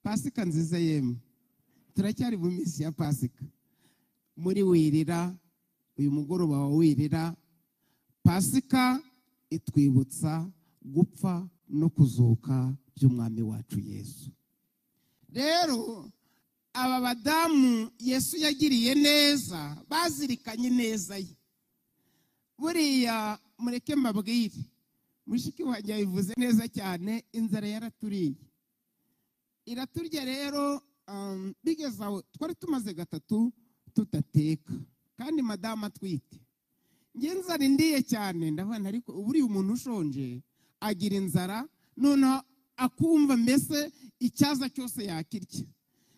Pasika nziza yemwe, turacyari mu minsi ya Pasika. Muri wirira, uyu mugoroba wa wirira, Pasika itwibutsa gupfa no kuzuka by'Umwami wacu Yesu. Rero aba badamu Yesu yagiriye neza bazirikanye neza ye. Buriya mureke mbabwire, mushiki wanjye yabivuze neza cyane, inzara yaraturiye iraturya. Rero bigeze aho twari tumaze 3 tudateka kandi madamu atwite. Njye inzara indiye cyane ndabona, ariko buriya umuntu ushonje agira inzara noneho akumva mbese icyaza cyose yakirya.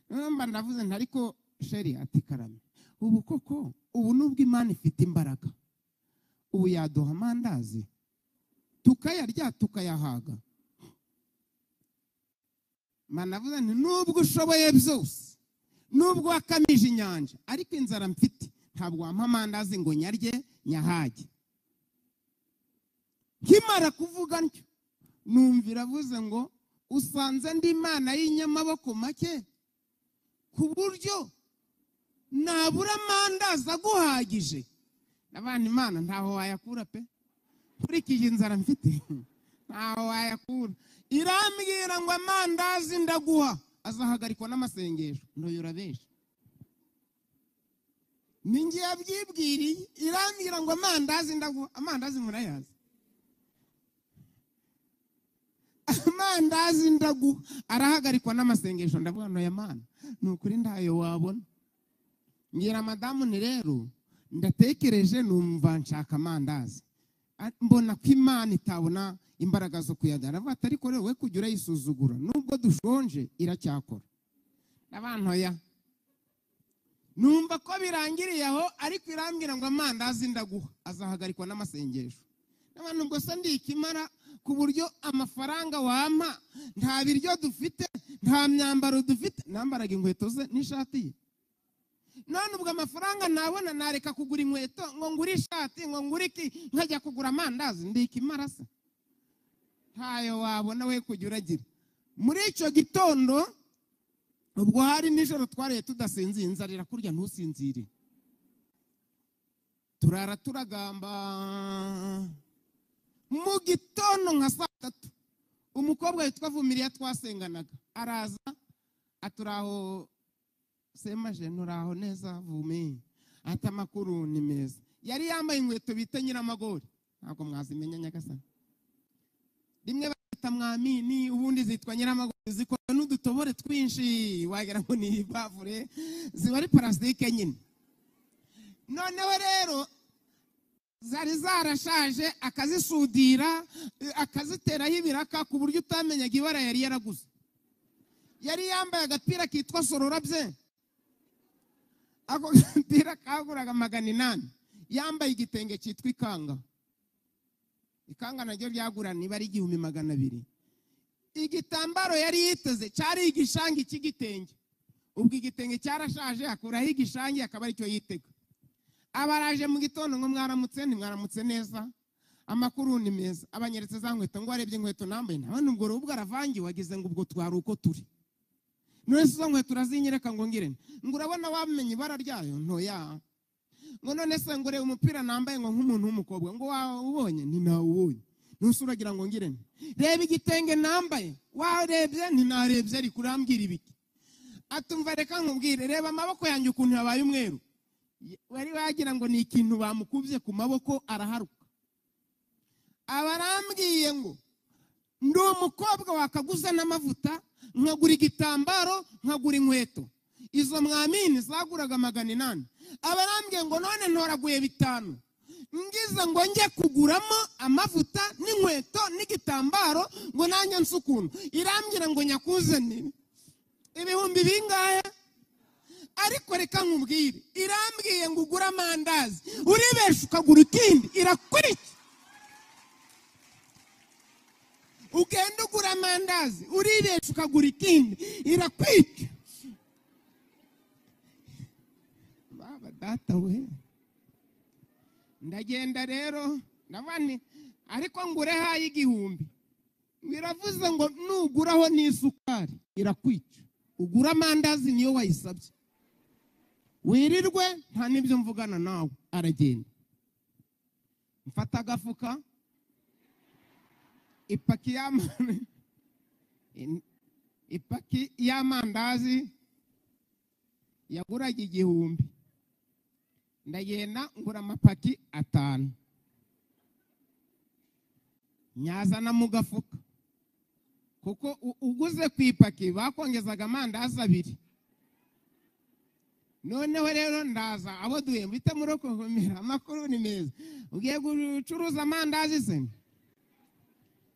Mba ndavuze nti ariko sheri ati karame, ubu koko ubu nubwo Imana ifite imbaraga ubu yaduha amandazi tukayarya tukayahaga. Manavuze nti nubwo ushoboye byose, nubwo wakamije inyanja, ariko inzara mfite ntabwo wampa amandazi ngo nyarye nyahage. Nkimara kuvuga ntyo numvira avuze ngo usanze ndi Imana y'inyamaboko make ku buryo nabura amandazi aguhagije. N'abana Imana ntaho wayakura pe, nkurikije inzara mfite ntaho wayakura. Irambwira ngo amandazi ndaguha azahagarikwa n'amasengesho. Ndoyora benshi ninjye yabyibwiriye, irambwira ngo amandazi ndaguha. Amandazi murayazi, amandazi ndaguha arahagarikwa n'amasengesho. Ndavuga ntoya Mana ni ukuri ntayo wabona. Ngira madamu ni rero ndatekereje numva nshaka amandazi, mbona ko Imana itabona imbaraga zo kuyagara. Aravuga ati ariko rero we kujya urayisuzugura, nubwo dushonje iracyakora. N'abantoya numva ko birangiriye aho, ariko irambwira ngo amandazi ndaguha azahagarikwa n'amasengesho. N'abantu ubwo se ndikimara ku buryo amafaranga wampa, nta biryo dufite, nta myambaro dufite. Nambaraga inkweto ze n'ishati ye. None ubwo amafaranga nabona nareka kugura inkweto ngo ngure ishati ngo ngure iki, nkajya kugura amandazi? Ndikimara se? Ntayo wabona we kujya uragira. Muri icyo gitondo ubwo hari nijoro twariye tudasinzira, inzara irakurya ntusinzire. Turara turagamba mu gitondo nka saa 3, umukobwa witwa Vumiriya twasenganaga araza aturaho semaje nturaho neza Vumi, ati amakuru ni meza. Yari yambaye inkweto bita nyiramagori, ntabwo mwazimenya Nyagasani. Rimwe bita mwamini, ubundi zitwa nyiramagori, zikora n'udutobore twinshi wagira ngo ni ibavure, ziba ari parasitike nyine. Noneho rero zari zarashaje, akazisudira akaziteraho ibiraka ku buryo utamenyaga ibara yari yaraguze. Yari yambaye agapira kitwa sororabye, ako gapira kaguraga 800. Yambaye igitenge cyitwa ikanga, ikanga naryo ryagura niba ari 1200. Igitambaro yari yiteze cyari igishangi cy'igitenge, ubwo igitenge cyarashaje akuraho igishangi akaba aricyo yitega. Abaraje mu gitondo ngo mwaramutse, ntimwaramutse neza, amakuru ni meza. Abanyeretse za nkweto ngo arebye inkweto nambaye, nawe nubwo rubwo aravangiwe wagize ngo ubwo twari uko turi. None se izo nkweto urazinyereka ngo ngire ngo urabona wamenye ibara ryayo? Ntoya. Ngo none se ngo urebe umupira nambaye ngo nk'umuntu w'umukobwa, ngo wawubonye? Ntinawubonye. None se uragira ngo ngire reba igitenge nambaye, warebye? Ntinarebye, ariko urambwira ibiki? Atumva reka nkubwire, reba amaboko yanjye ukuntu yabaye umweru. Wari wagira ngo ni ikintu bamukubye ku maboko araharuka. Abarambwiye ngo ndi umukobwa wakaguza n'amavuta, nkagura igitambaro, nkagura inkweto. Izo mwamini zaguraga 800. Abarambwiye ngo none ntoraguye 5, ngize ngo njye kuguramo amavuta n'inkweto n'igitambaro ngo nanjye nsukuntu. Irambwira ngo nyakuzanire ibihumbi bingahe? Ariko reka nkubwire, irambwiye ngo ugure amandazi, uribesha ukagura ikindi, irakuriki. Ugenda ugura amandazi, uribesha ukagura ikindi, irakwica. Baba data we, ndagenda rero ndabani, ariko ngure hayi 1000. Biravuze ngo nuguraho n'isukari irakwica, ugura amandazi niyo wayisabye, wirirwe nta n'ibyo mvugana nawe. Aragenda, mfata agafuka, ipaki y'amandazi yaguraga 1000, ndagenda ngura amapaki 5, nyazana mu gafuka, kuko uguze ku ipaki bakongezaga amandazi 2. Noneho rero ndaza abo duhe mbite murokomera, amakuru ni meza, ugiye gucuruza amandazi se?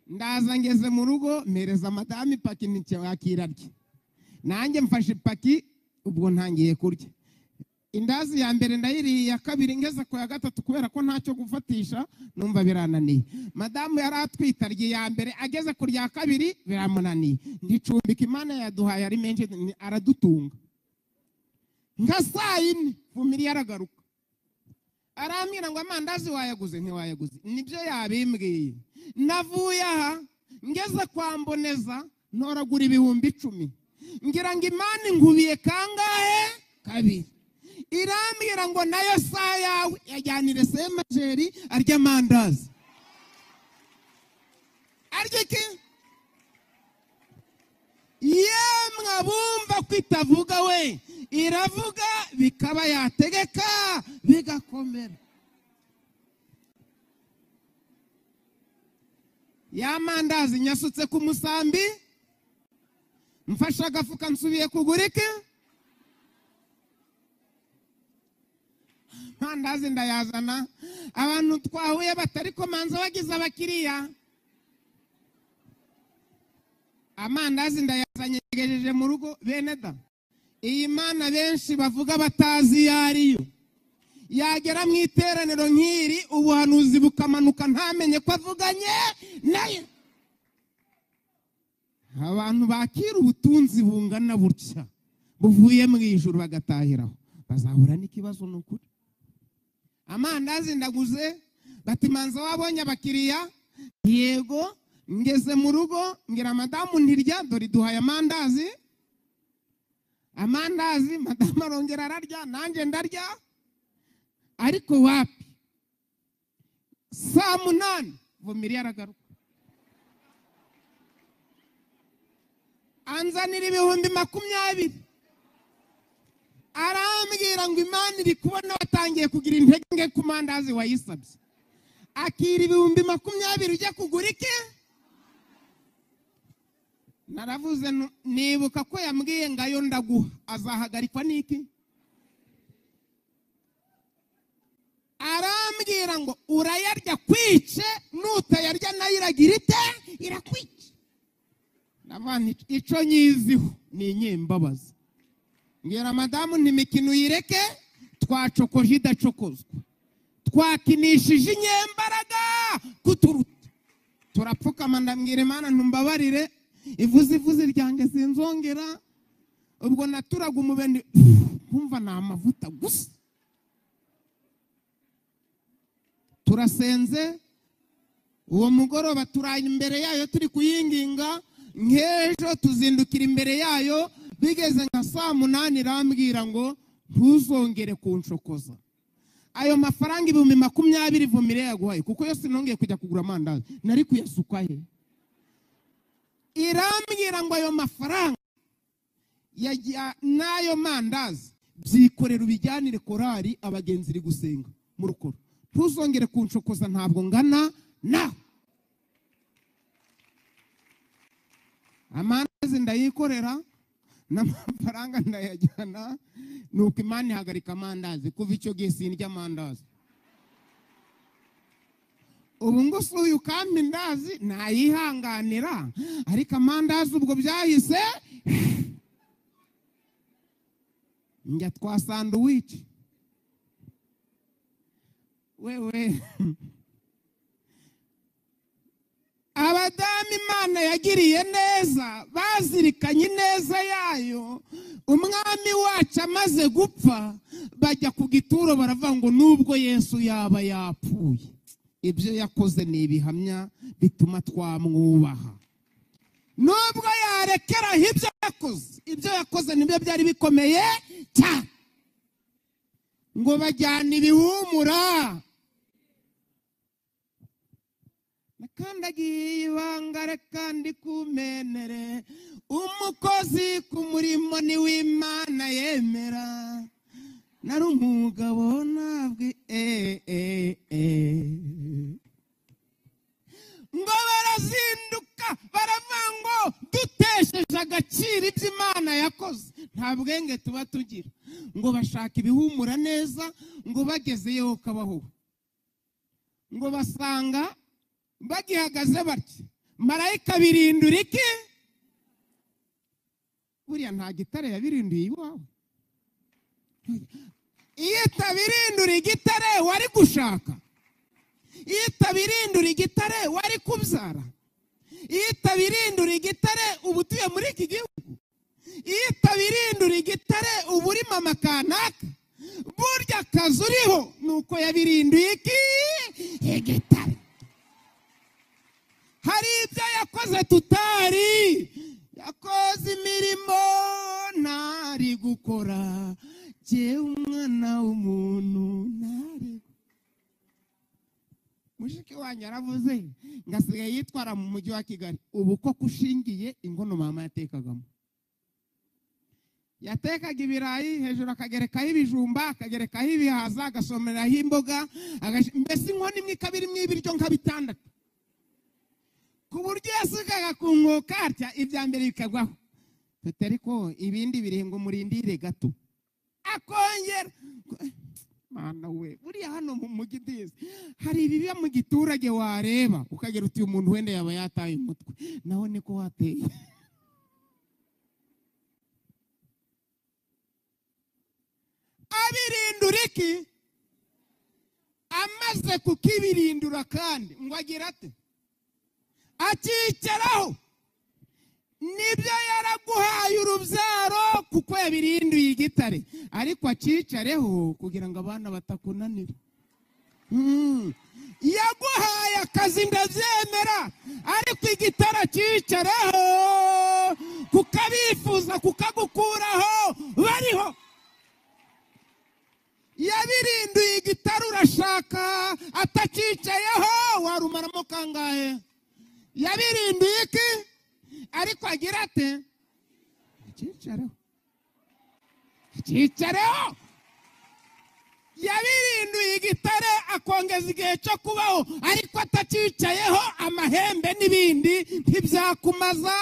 Ndaza ngeze mu rugo mpereza madamu ipaki nticyakirarye, nanjye mfashe ipaki, ubwo ntangiye kurya. Indazi ya mbere ndayiriye, iya kabiri ngeze ku ya gatatu, kubera ko ntacyo gufatisha numva birananiye. Madamu yari atwite arya iya mbere, ageze ku rya kabiri biramunaniye. Nticumbika Imana yaduhaye ari menshi, aradutunga. Nka saa 4 Vumiriya aragaruka, arambwira ngo amandazi wayaguze? Ntiwayaguze. Nibyo yabimbwiye. Navuye aha ngeze kwa Mboneza ntoragura 10,000, ngira ngo Imana inkubiye kangahe? 2. Irambwira ngo nayo saa yawe yajyanire semajeri arya amandazi. Arya iki? Yemwe abumva ko itavuga we, iravuga bikaba, yategeka bigakomera. Ya mandazi nyasutse ku musambi, mfashe agafuka nsubiye kugura iki? Amandazi ndayazana, abantu twahuye batari komanza bagize abakiriya. Amandazi ndayazanye ngejeje mu rugo. Bene da, iyi Mana benshi bavuga batazi iyo ariyo, yagera mu iteraniro nk'iri ubuhanuzi bukamanuka ntamenye ko avuganye nayo. Abantu bakira ubutunzi bungana butya buvuye mu ijuru bagatahiraho, bazahura n'ikibazo. Ni ukuri. Amandazi ndaguze, bati manza wabonye abakiriya? Yego. Ngeze mu rugo ngira madamu ntirya, dore duhaye amandazi. Amandazi madamu arongera ararya, nanjye ndarya, ariko wapi, Saa 8 Vumiriya aragaruka anzanira 20,000, arambwira ngo Imana iri kubona watangiye kugira intege nke ku mandazi wayisabye, akira 20,000 ujya kugura iki? Naravuze nibuka ko yambwiye ngayo ndaguha, azahagarikwa n'iki? Arambwira ngo urayarya kwice, nutayarya nayo iragira ite? Irakwice. Navana ico nyiziho ni inyembabazi. Mbwira madamu nti imikino uyireke, twacokoje idacokozwa, twakinishije inyembaraga kuturuta. Turapfukama ndambwira Imana ntumbabarire, ivuze ivuze ryanjye sinzongera. Ubwo naturaga umubeni nkumva ni amavuta gusa. Turasenze uwo mugoroba, turaye imbere yayo turi kuyinginga, nk'ejo tuzindukira imbere yayo. Bigeze nka saa 8 irambwira ngo ntuzongere kunshokoza. Ayo mafaranga 20,000 Vumiriya yaguhaye, kuko yose nongeye kujya kugura amandazi nari kuyasuka he. Irambwira ngo ayo mafaranga n'ayo mandazi byikorera ubijyanire korari abagenzi iri gusenga mu rukoro, ntuzongere kunshokoza ntabwo ngana nawe. Amandazi ndayikorera n'amafaranga ndayajyana, nuko Imana ihagarika amandazi. Kuva icyo gihe sindya amandazi. Ubu ngo si uyu kampa indazi nayihanganira, ariko amandazi ubwo byahise njya twa sanduwici wewe. Abadamu Imana yagiriye neza bazirikanye ineza yayo. Umwami wacu amaze gupfa bajya ku gituro baravuga ngo nubwo Yesu yaba yapfuye, ibyo yakoze ni ibihamya bituma twamwubaha. Nubwo yarekeraho ibyo yakoze, ibyo yakoze nibyo byari bikomeye cyane. Ngo bajyana ibihumura. Nakandagiye ibanga reka ndikumenere, umukozi ku murimo ni w'Imana yemera, nari umugabo ntabwo Ngo barazinduka baravuga ngo dutesheje agaciro ibyo Imana yakoze, nta bwenge tuba tugira. Ngo bashaka ibihumura neza, ngo bagezeyo kabaho, ngo basanga bagihagaze batya, marayika birindura iki? Buriya nta gitare yabirinduye iwawe. Iyo itabirindura igitare wari gushaka, iyo itabirindura igitare wari kubyara, iyo itabirindura igitare uba utuye muri iki gihugu, iyo itabirindura igitare uba uri mama kanaka. Burya akazi uriho nuko yabirinduye iki? Igitare. Hari ibyo yakoze tutari, yakoze imirimo ntari gukora, jyewe umwana w'umuntu ntari. Mushiki wanjye aravuze ngasigaye yitwara mu mujyi wa Kigali. Ubu ko kushingiye inkono mama yatekagamo, yatekaga ibirayi hejuru akagerekaho ibijumba, akagerekaho ibihaza, agasomeraho imboga, mbese inkono imwe ikaba irimo ibiryo nka 6, ku buryo yasukaga ku nkoko atya ibya mbere bikagwaho. Tutari ko ibindi biri ngo murindire gato, akongera. Mana we, buriya hano mu mujyi ndizi hari ibiba mu giturage wareba ukagira uti umuntu wenda yaba yataye umutwe, naho niko wateye. Abirindura iki? Amaze kukibirindura kandi ngo agira ate? Akicaraho. Nibyo yaraguhaye urubyaro kuko yabirinduye igitare, ariko akicareho kugira ngo abana batakunanira. Yaguhaye akazi ndabyemera, ariko igitare akicareho kuko abifuza kukagukuraho bariho. Yabirindura Yabirinduye igitare urashaka atacicayeho warumaramo kangahe? Yabirinduye iki? Ariko agira ate? Acicareho. Acicareho. Yabirinduye igitare akongeza igihe cyo kubaho, ariko atacicayeho amahembe n'ibindi ntibyakumaza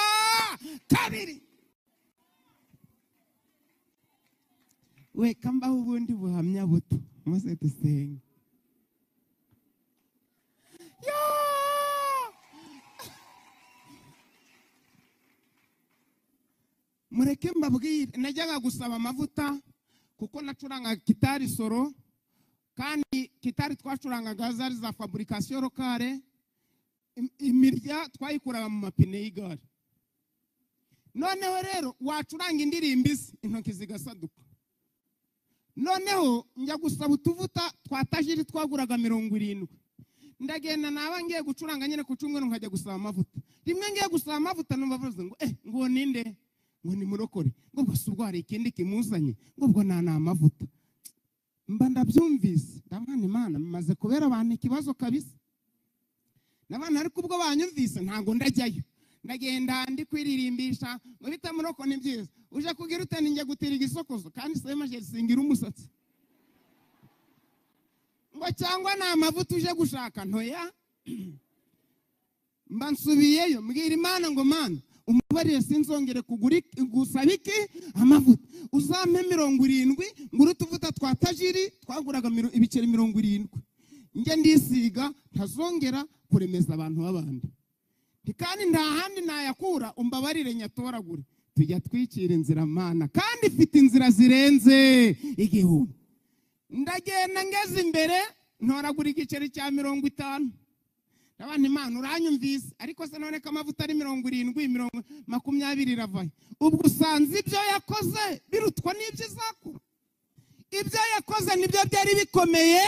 kabiri. We kambaho ubundi buhamya buto maze dusenge. Mureke mbabwire, najyaga gusaba amavuta kuko nacuranga gitari soro, kandi gitari twacurangaga zari za fabrication locale, imirya twayikuraga mu mapine y'igare. Noneho rero wacuranga indirimbo isi intoki zigasaduka. Noneho njya gusaba utuvuta twa tajiri twaguraga 70. Ndagenda naba ngiye gucuranga nyine ku cyumweru nkajya gusaba amavuta. Rimwe ngiye gusaba amavuta numva bavuze ngo ngo ninde? Ngo ni murokore. Ngo ubwo si ubwo hari ikindi kimuzanye, ngo ubwo nta amavuta. Mba ndabyumvise, ndabana Imana maze kubera abantu ikibazo kabisa. Nabana ariko ubwo banyumvise ntago ndajyayo. Ndagenda ndi kwiririmbisha ngo bita muroko ni byiza. Uje kugira ute? Ninjye gutira igisokozo kandi sema singira umusatsi. Ngo cyangwa na amavuta uje gushaka ntoya. Mba nsubiyeyo mbwira Imana ngo Mana umubariye sinzongere kugura gusaba iki amavuta, uzampe 70 nguru tuvuta twa tajiri twaguraga ibiceri 70 njye ndisiga ntazongera kuremeza abantu b'abandi. Kandi nta handi nayakura, umbabarire nyatoragure. Tujya twikira inzira Mana, kandi ifite inzira zirenze igihumbi. Ndagenda ngeze imbere ntoragura igiceri cya 50. Ndabana Imana uranyumvise, ariko se none ko amavuta ari 70 20 iravaye. Ubwo usanze ibyo yakoze birutwa n'ibyo izakora. Ibyo yakoze nibyo byari bikomeye.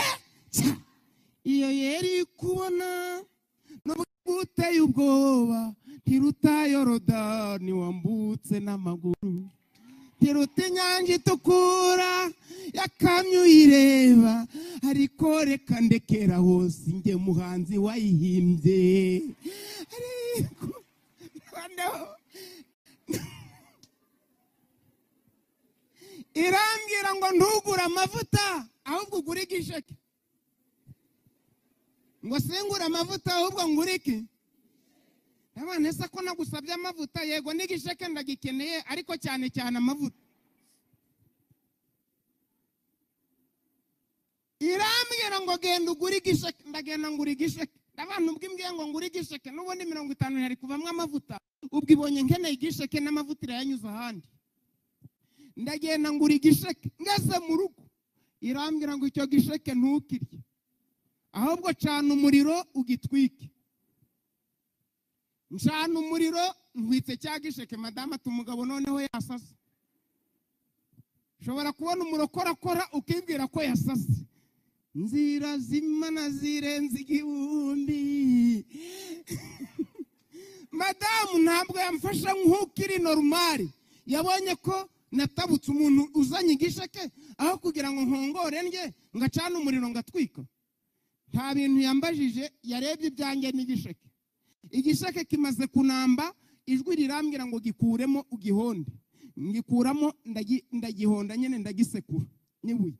Iyo yeri kubona uteye ubwoba ntiruta Yorodani wambutse n'amaguru, ntiruta inyanja itukura yakamye uyireba, ariko reka ndekera hose njye muhanzi wayihimbye. Ariko irambwira ngo ntugure amavuta ahubwo ugure igisheke. Ngo singura amavuta ahubwo ngure iki? Abana ese ko nagusabye amavuta? Yego n'igisheke ndagikeneye, ariko cyane cyane amavuta. Irambwira ngo genda ugure igisheke, ndagenda ngura igisheke. Abantu ubwo imbwiye ngo ngure igisheke n'ubundi 50 hari kuvamwo amavuta, ubwo ibonye nkeneye igisheke n'amavuta irayanyuza ahandi. Ndagenda ngura igisheke, ngeze mu rugo irambwira ngo icyo gisheke ntukirye, ahubwo cana umuriro ugitwike. Ncana umuriro ntwitse cya gisheke, madama ati umugabo noneho yasase. Ushobora kubona umurokorakora ukibwira ko yasase. Nzira zimana zirenze igihumbi. Madamu ntabwo yamfasha nk'uko iri normali. Yabonye ko natabutse umuntu uzanye igisheke, aho kugira ngo nkongore ndye ngacana umuriro ngatwika. Nta bintu yambajije, yarebye ibyanjye n'igisheke. Igisheke kimaze kunamba, ijwi rirambwira ngo gikuremo ugihonde. Ngikuramo ndagihonda nyene ndagisekura n'ibuye.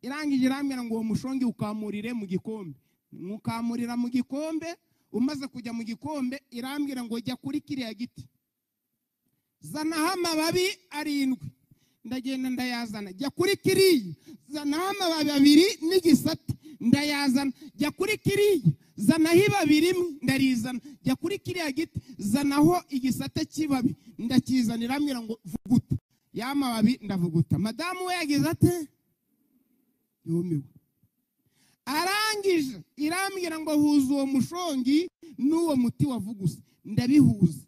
Irangije irambwira ngo uwo mushongi ukamurire mu gikombe. Nkukamurira mu gikombe, umaze kujya mu gikombe irambwira ngo jya kuri kiriya giti, zanaho amababi 7. Ndagenda ndayazana. Jya kuri kiriya, zanaho amababi 2 n'igisate, ndayazana. Jya kuri kiriya, zanaho ibabi rimwe, ndarizana. Jya kuri kiriya giti, zanaho igisate cy'ibabi, ndakizana. Irambwira ngo vuguta ya mababi, ndavuguta. Madamu we yagize ate? Yumiwe. Arangije irambwira ngo huza uwo mushongi n'uwo muti wavuguse, ndabihuza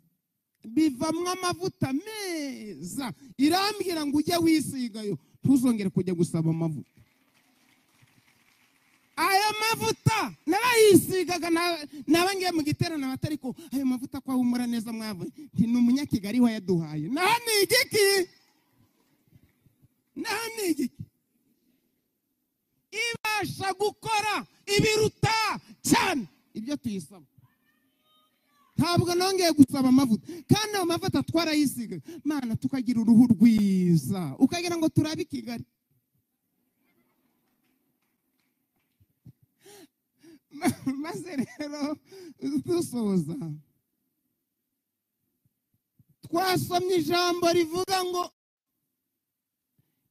bivamwo amavuta meza. Irambwira ngo ujye wisigayo ntuzongere kujya gusaba amavuta. Ayo mavuta narayisigaga, naba ngiye mu giterane abatariko ayo mavuta ko ahumura neza mwavuye, nti ni umunyakigali wayaduhaye. Naho ni igiki? Naho ni igiki? Ibasha gukora ibiruta cyane ibyo tuyisaba. Ntabwo nongeye gusaba amavuta, kandi ayo mavuta twarayisiga Mana tukagira uruhu rwiza, ukagira ngo turabe i Kigali. Maze rero dusoza twasomye ijambo rivuga ngo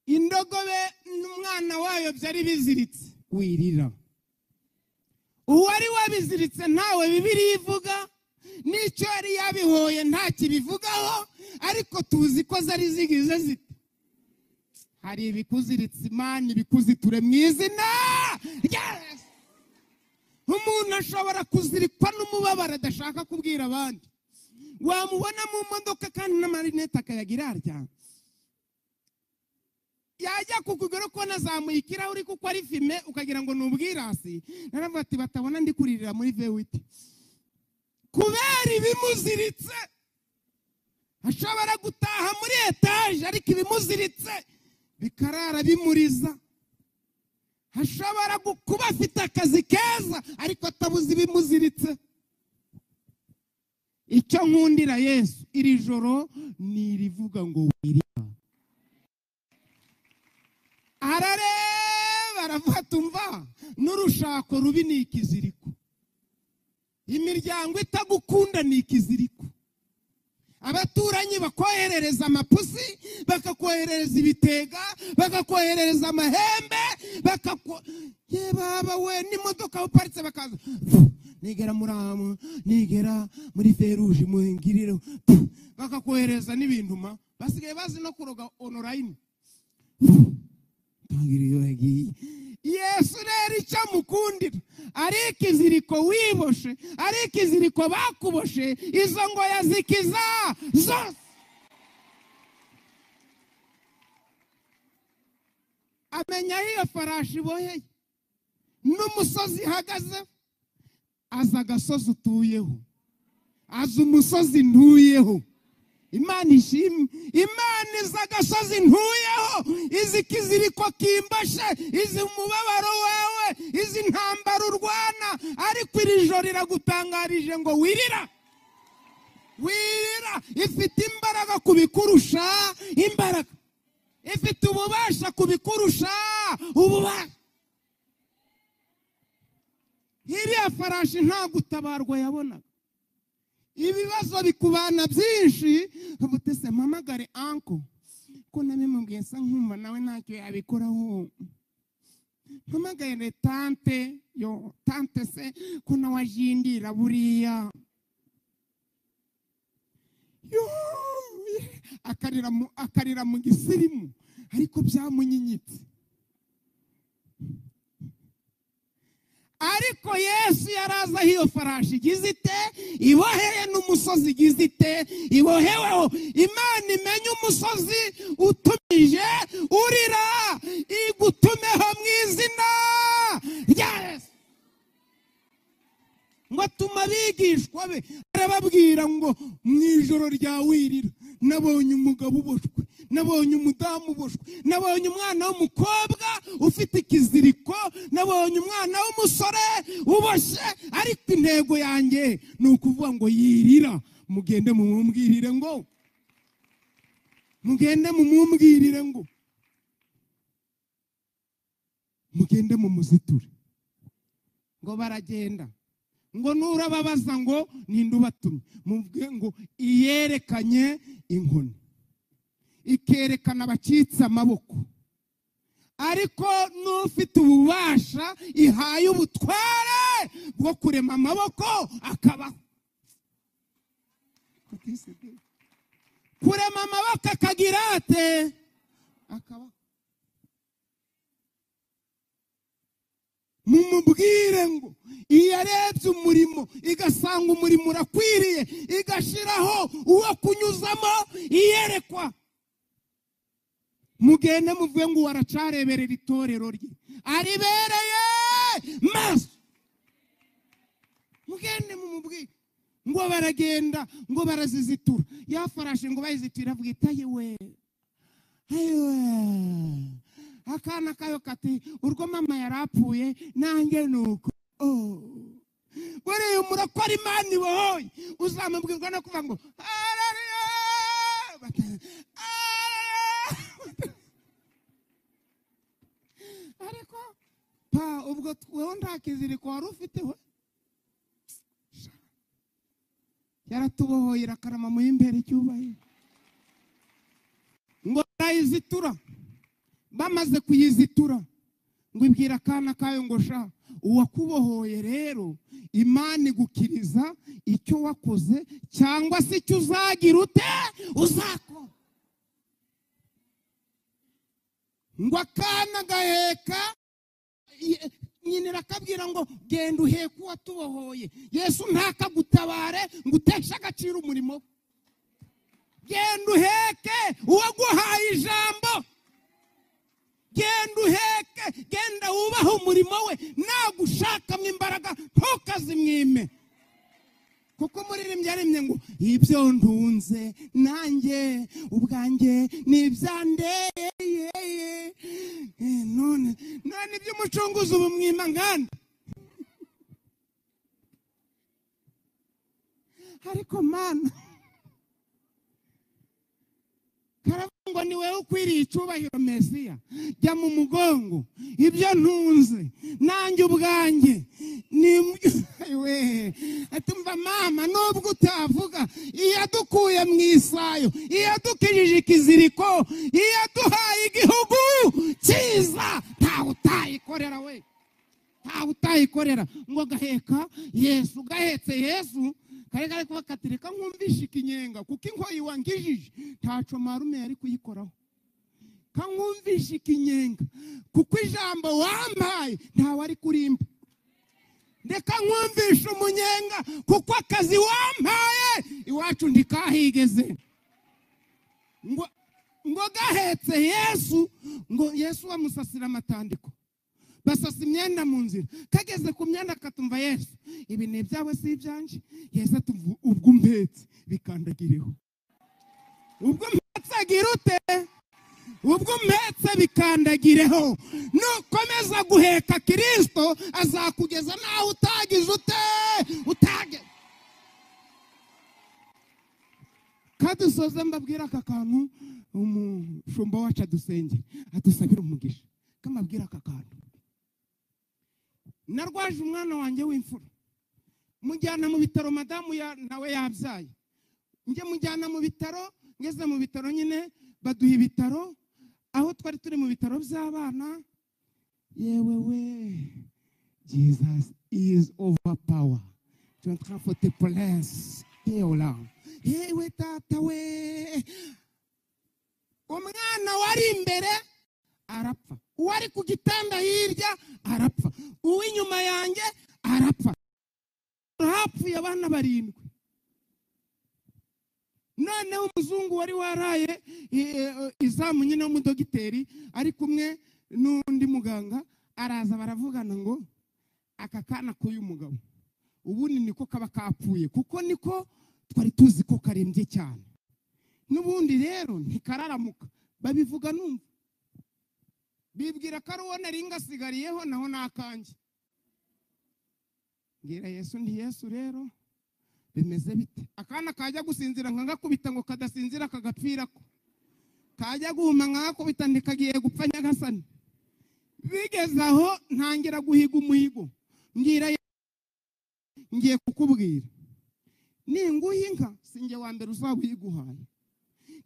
indogobe n'umwana wayo byari biziritse, wirira. Uwari wabiziritse ntawe Bibiliya ivuga, n'icyo yari yabihoye nta kibivugaho, ariko tuzi ko zari zigize zite. Hari ibikuziritse Imana ibikuziture mu izina rya Yesu. Umuntu ashobora kuzirikwa n'umubabaro adashaka kubwira abandi. Wamubona mu modoka kandi n'amarinete akayagira arya, yajya kukugera ko nazamuye ikirahuri kuko ari fime ukagira ngo ni ubwirasi. Naravuga ati batabona ndi kuririra muri V8 kubera ibimuziritse. Ashobora gutaha muri etaje ariko ibimuziritse bikarara bimuriza. Ashobora kuba afite akazi keza ariko atabuze ibimuziritse. Icyo nkundira Yesu iri joro ni irivuga ngo wirira. Arareba aravuga tumva n'urushako rubi ni ikiziriko, imiryango itagukunda ni ikiziriko, abaturanyi bakoherereza amapusi, bakakoherereza ibitega, bakakoherereza amahembe, ye baba we n'imodoka uparitse bakaza nigera muramu nigera muri feruje muhingiriro, bakakohereza n'ibintu ma basigaye bazi no kuroga online. Yesu rero icyo amukundira ari ikiziriko wiboshe, ari ikiziriko bakuboshe, izo ngo yazikiza zose. Amenya iyo farashi iboheye n'umusozi ihagaze, aza agasozi utuyeho, aza umusozi ntuyeho. Imana ishimwe, Imana iza agasozi ntuyeho, izi ikiziriko kimbashe, izi umubabaro wawe, izi ntambara urwana, ariko iri joro iragutangarije ngo wirira, wirira. Ifite imbaraga kubikurusha imbaraga, ifite ububasha kubikurusha ububasha. Iriya farashi nta gutabarwa yabonaga. Ibibazo bikubana byinshi, ubutese mpamagare anko ko nabimubwiye sa nkumva nawe ntacyo yabikoraho, mpamagare tante, yo tante se ko nawe ajindira buriya, yo akarira mu gisirimu ariko byamunyinyitse. Ariko Yesu yaraza aho iyo farashi igize ite, iboheye n'umusozi igize ite, iboheweho. Imana imenye umusozi utumije urira, igutumeho mu izina rya Yesu. Ngo atuma abigishwa be, arababwira ngo mu ijoro rya wirira nabonye umugabo uboshwe, nabonye umudamu uboshwe, nabonye umwana w'umukobwa ufite ikiziriko, nabonye umwana w'umusore uboshye, ariko intego yanjye ni ukuvuga ngo yirira. Mugende mumumbwirire ngo, mugende mumumbwirire ngo, mugende mumuziture. Ngo baragenda, ngo nurababaza ngo ninde ubatumye, muvuge ngo iyerekanye inkoni, ikerekana abacitse amaboko, ariko n'ufite ububasha ihaye ubutware bwo kurema amaboko akabaho. Kurema amaboko akagira ate? Akabaho. Mumubwire ngo iyo arebye umurimo igasanga umurimo urakwiriye, igashiraho uwo kunyuzamo iyerekwa. Mugende muvuge ngo waracareberera itorero rye, aribereye maso. Mugende mumubwire ngo baragenda, ngo barazizitura ya farashe, ngo bayizitura avuga itaye we, ayiwe Akana kayo kati urwo mama yarapfuye nanjye nuko. Oh, buriya umurokore Imana ibohoye uzamubwirwa no kuvuga ngo haleluya, ariko pa ubwo wewe nta kiziriko wari ufite we. Yaratubohoye irakarama mu imbere icyubahiro. Ngo barayizitura, bamaze kuyizitura ngo ibwira akana kayo ngo sha uwakubohoye rero Imana igukiriza icyo wakoze cyangwa se icyo uzagira ute uzakora. Ngo akana gaheka nyina irakabwira ngo genda uheke uwatubohoye. Yesu ntakagutabare ngo uteshe agaciro umurimo. Genda uheke uwaguhaye ijambo, genda uheke, genda wubahe umurimo we, nagushakamo imbaraga ntukazimwime. Kuko umuririmbyi yaremye ngo ibyo ntunze nanjye ubwanjye nibyandeye, none none iby'umucunguzi ubu mwima nkanda. Ariko Mana karavuga ngo ni wewe ukwiriye icyubahiro Mesiya, jya mu mugongo ibyo ntunze nanjye ubwanjye ni we. Atumva mama nubwo utavuga, iyadukuye mu isayo, iyadukijije ikiziriko, iyaduhaye igihugu cyiza, ntawe utayikorera we, ntawe utayikorera. Ngo gaheka Yesu, gahetse Yesu kare kare kubakatirika nkumvisha ikinyenga kuko inkoyi wangijije ntaco marume yari kuyikoraho. Kankumvisha ikinyenga kuko ijambo wampaye ntawe ari kurimba. Ndeka nkumvisha umunyenga kuko akazi wampaye iwacu ndikahigeze. Ngo gahetse Yesu, ngo Yesu wamusasira amatandiko, basasa imyenda mu nzira, kageze ku myenda katumva Yesu ibi ni ibyawe si ibyanje. Yesu atumva ubwo umpetse bikandagireho, ubwo umpetse agira ute, ubwo umpetse bikandagireho. Nukomeza guheka Kristo azakugeza naho utagize ute utage. Kadusoze mbabwira aka kantu, umushumba wacu adusenge adusabira umugisha. Kamabwira aka kantu, narwaje umwana wanjye w'imfura mujyana mu bitaro, madamu nawe yabyaye, njye mujyana mu bitaro. Ngeze mu bitaro nyine baduha ibitaro, aho twari turi mu bitaro by'abana. Yewe we, Jesus is overpower. Tu es en train de te place là. Yewe tata we, umwana wari imbere arapfa, uwari ku gitanda hirya arapfa, uw'inyuma yanjye arapfa. Hapfuye abana 7. Noneho umuzungu wari waraye izamu nyine w'umudogiteri ari kumwe n'undi muganga araza baravugana ngo aka kana k'uyu mugabo ubundi niko kaba kapfuye, kuko niko twari tuzi ko karembye cyane, n'ubundi rero ntikararamuka. Babivuga numva bibwira ko ari uwo nari ngasigariyeho naho nakanjye. Mbwira Yesu nti Yesu rero bimeze bite? Akana kajya gusinzira nkagakubita ngo kadasinzira kagapfirako, kajya guhuma nkagakubita ndikagiye gupfa nyagasani. Bigeze aho ntangira guhiga umuhigo, mbwira ngiye kukubwira ninguha inka sinjye wa mbere uzaba uyiguhaye,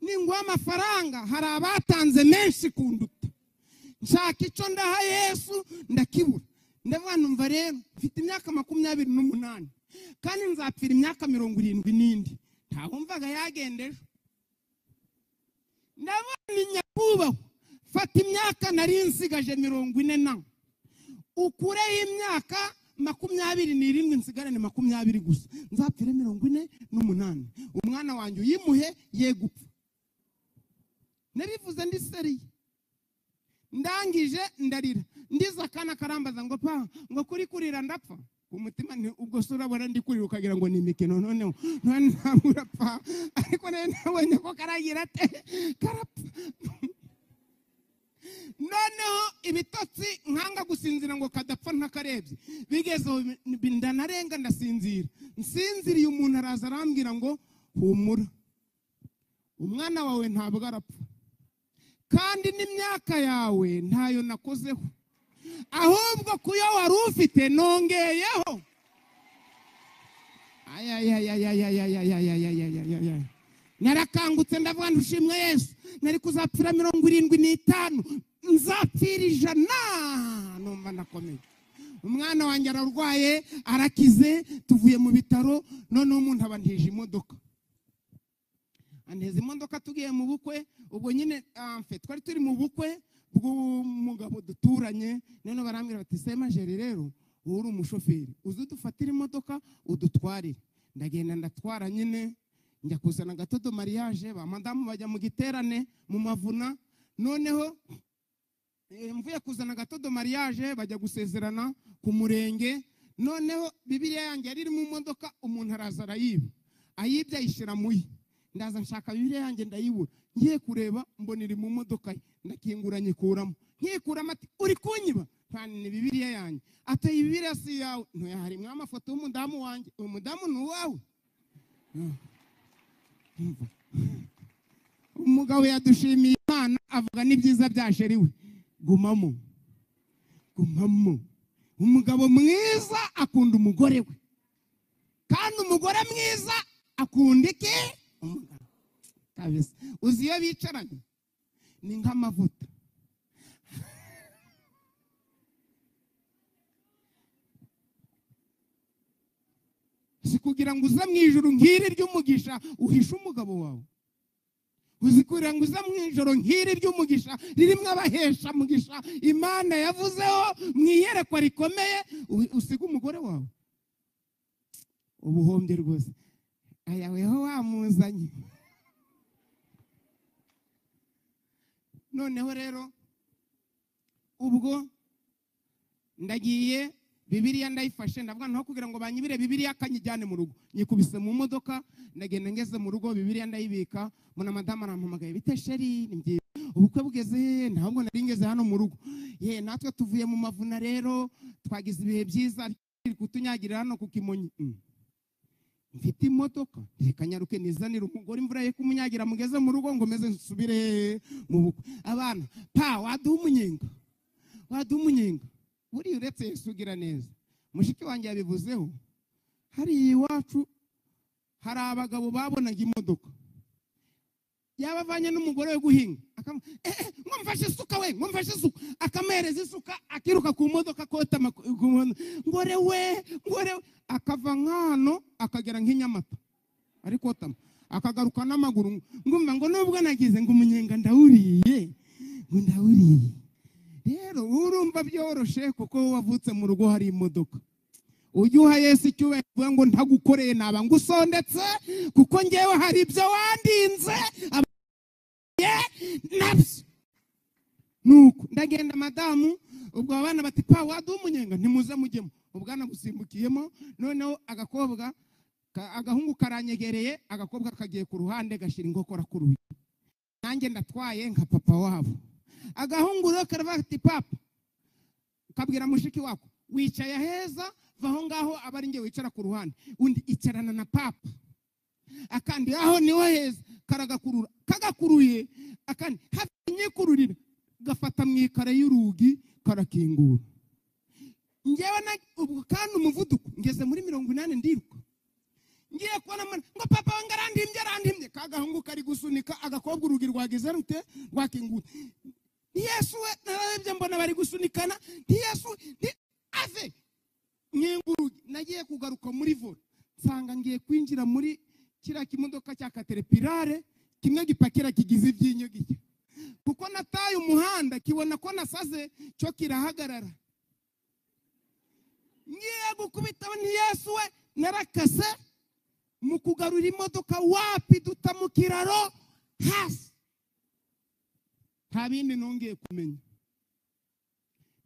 ninguha amafaranga hari abatanze menshi kunduta. Nshaka icyo ndaha Yesu ndakibura. Ndavuga numva rero mfite imyaka 28 kandi nzapfira imyaka 70 n'indi, ntawumvaga yagenda ejo. Ndabona nyakubahwa fata imyaka nari nsigaje 40 ukureho imyaka 27 nsigarane 20 gusa, nzapfire 48, umwana wanjye uyimuhe ye gupfa. Nabivuze ndi seriye, ndangije ndarira, ndiza akana karambaza ngo pa ngo kuri kurira ndapfa. Ku mutima nti ubwo se urabona ndi kurira ukagira ngo ni imikino, noneho none ntabwo urapfa. Ariko nayo nabonye ko karagira ate karapfa. Noneho ibitotsi nkanga gusinzira ngo kadapfa ntakarebye, bigeze ndanarenga ndasinzira. Nsinziriye umuntu araza arambwira ngo humura, umwana wawe ntabwo arapfa, kandi n'imyaka yawe ntayo nakozeho, ahubwo kuyo wari ufite nongeyeho. Narakangutse ndavuga ntushimwe Yesu, nari kuzapfira 75 nzapfira 100. Numva ndakomeye. Umwana wanjye ararwaye arakize, tuvuye mu bitaro. Noneho umuntu abantije imodoka, anteza imodoka tugiye mu bukwe. Ubwo nyine twari turi mu bukwe bw'umugabo duturanye. Noneho barambwira bati Semajeri rero uri umushoferi, uze udufatire imodoka udutwarire. Ndagenda ndatwara nyine, njya kuzana gatodo mariage, ba madamu bajya mu giterane mu mavuna. Noneho mvuye kuzana gatodo mariage bajya gusezerana ku murenge. Noneho Bibiliya yanjye yari iri mu modoka, umuntu araza arayiba, ayibye ayishyira muye. Ndaza nshaka Bibiliya yanjye ndayibura, ngiye kureba mbona iri mu modoka ye, ndakingura nyikuramo. Nkikuramo ati uri kunyiba? Ni Bibiliya yanjye. Ati iyi Bibiliya si iyawe. Ntoya harimo amafoto y'umudamu wanjye, uyu mudamu ni uwawe. Umugabo yadushimiye Imana avuga n'ibyiza bya sheri we. Gumamo, gumamo. Umugabo mwiza akunda umugore we, kandi umugore mwiza akunda iki? Umugabo. Kabisa. Uzi iyo bicaranye ni nk'amavuta. Si kugira ngo uze mu ijuru nk'iri ry'umugisha uhishe umugabo wawe. Uzi kugira ngo uze mu ijoro nk'iri ry'umugisha ririmo abahesha mugisha Imana yavuzeho mu iyerekwa rikomeye, usiga umugore wawe. Ubuhombye rwose. Aya weho wamuzanye. Noneho rero ubwo ndagiye, Bibiliya ndayifashe, ndavuga ntaho kugira ngo banyibire Bibiliya akanyijyane mu rugo. Nyikubise mu modoka, ndagenda ngeze mu rugo Bibiliya ndayibika. Mbona madamu arampamagaye, bite sheri, ni byiza ubukwe bugeze? Ntabwo nari ngeze hano mu rugo. Ye natwe tuvuye mu mavuna rero, twagize ibihe byiza, kutunyagirira hano ku Kimonyi. Mfite imodoka, reka nyaruke nizanire umugore imvura ye kumunyagira mugeze mu rugo ngo meze nsubire mu bukwe. Abana pa waduha umunyenga, waduha umunyenga. Buriya uretse Yesu ugira neza, mushiki wanjye yabivuzeho, hari iwacu hari abagabo babonaga imodoka yabavanye n'umugore we guhinga, ngo mfashe isuka we, ngo mfashe isuka, akamuhereza isuka akiruka ku modoka kota ngore we, ngore we, akava nk'hano akagera nk'inyamata ariko akagaruka n'amaguru. Ngumva ngo nubwo nagize ngo umunyenga ndawuriye, ngo ndawuriye. Rero urumva byoroshe kuko wavutse mu rugo hari imodoka. Ujye uha Yesu icyubahiro ngo ntagukoreye naba ngusondetse, kuko ngewe hari ibyo wandinze nabyo. Nuko ndagenda madamu, ubwo abana bati pa waduha umunyenga, ntimuze mujyemo. Ubwana busimbukiyemo. Noneho agakobwa agahungu karanyegereye, agakobwa kagiye ku ruhande gashyira inkokora ku rugi. Nanjye ndatwaye nka papa wabo. Agahungu rero karavuga ati papa, kabwira mushiki wako wicaye heza, va aho ngaho aba ari nge wicara ku ruhande, undi icarana na papa. Akandi aho niho heza, karagakurura, kagakuruye akandi hafi nyikururira, gafata mu ikara y'urugi karakingura. Ngewe na ubwo kandi umuvuduko ngeze muri 80 ndiruka. Ngiye kubona ngo papa wange arandimbye, arandimbye. Kagahungu kari gusunika agakobwa urugi rwagize rute rwakingura. Yesu we narebye mbona bari gusunikana, Yesu ave nkingurugi. Nagiye kugaruka muri vola nsanga ngiye kwinjira muri kiriya kimodoka cya Caterpillar kimwe gipakira kigize ibyinyo gike, kuko nataye umuhanda kibona ko nasaze cyo kirahagarara. Ngiye gukubita ni Yesu we narakase mu kugarura imodoka wapi duta mu kiraro hasi. Nta bindi nongeye kumenya.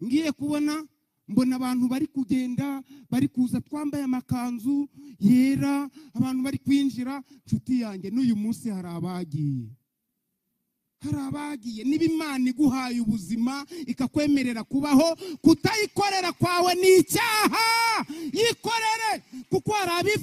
Ngiye kubona mbona abantu bari kugenda bari kuza twambaye amakanzu yera, abantu bari kwinjira. Nshuti yanjye n'uyu munsi hari abagiye, Hari abagiye. Niba Imana iguhaye ubuzima ikakwemerera kubaho, kutayikorera kwawe ni icyaha. Yikorere, kuko hari abifuza.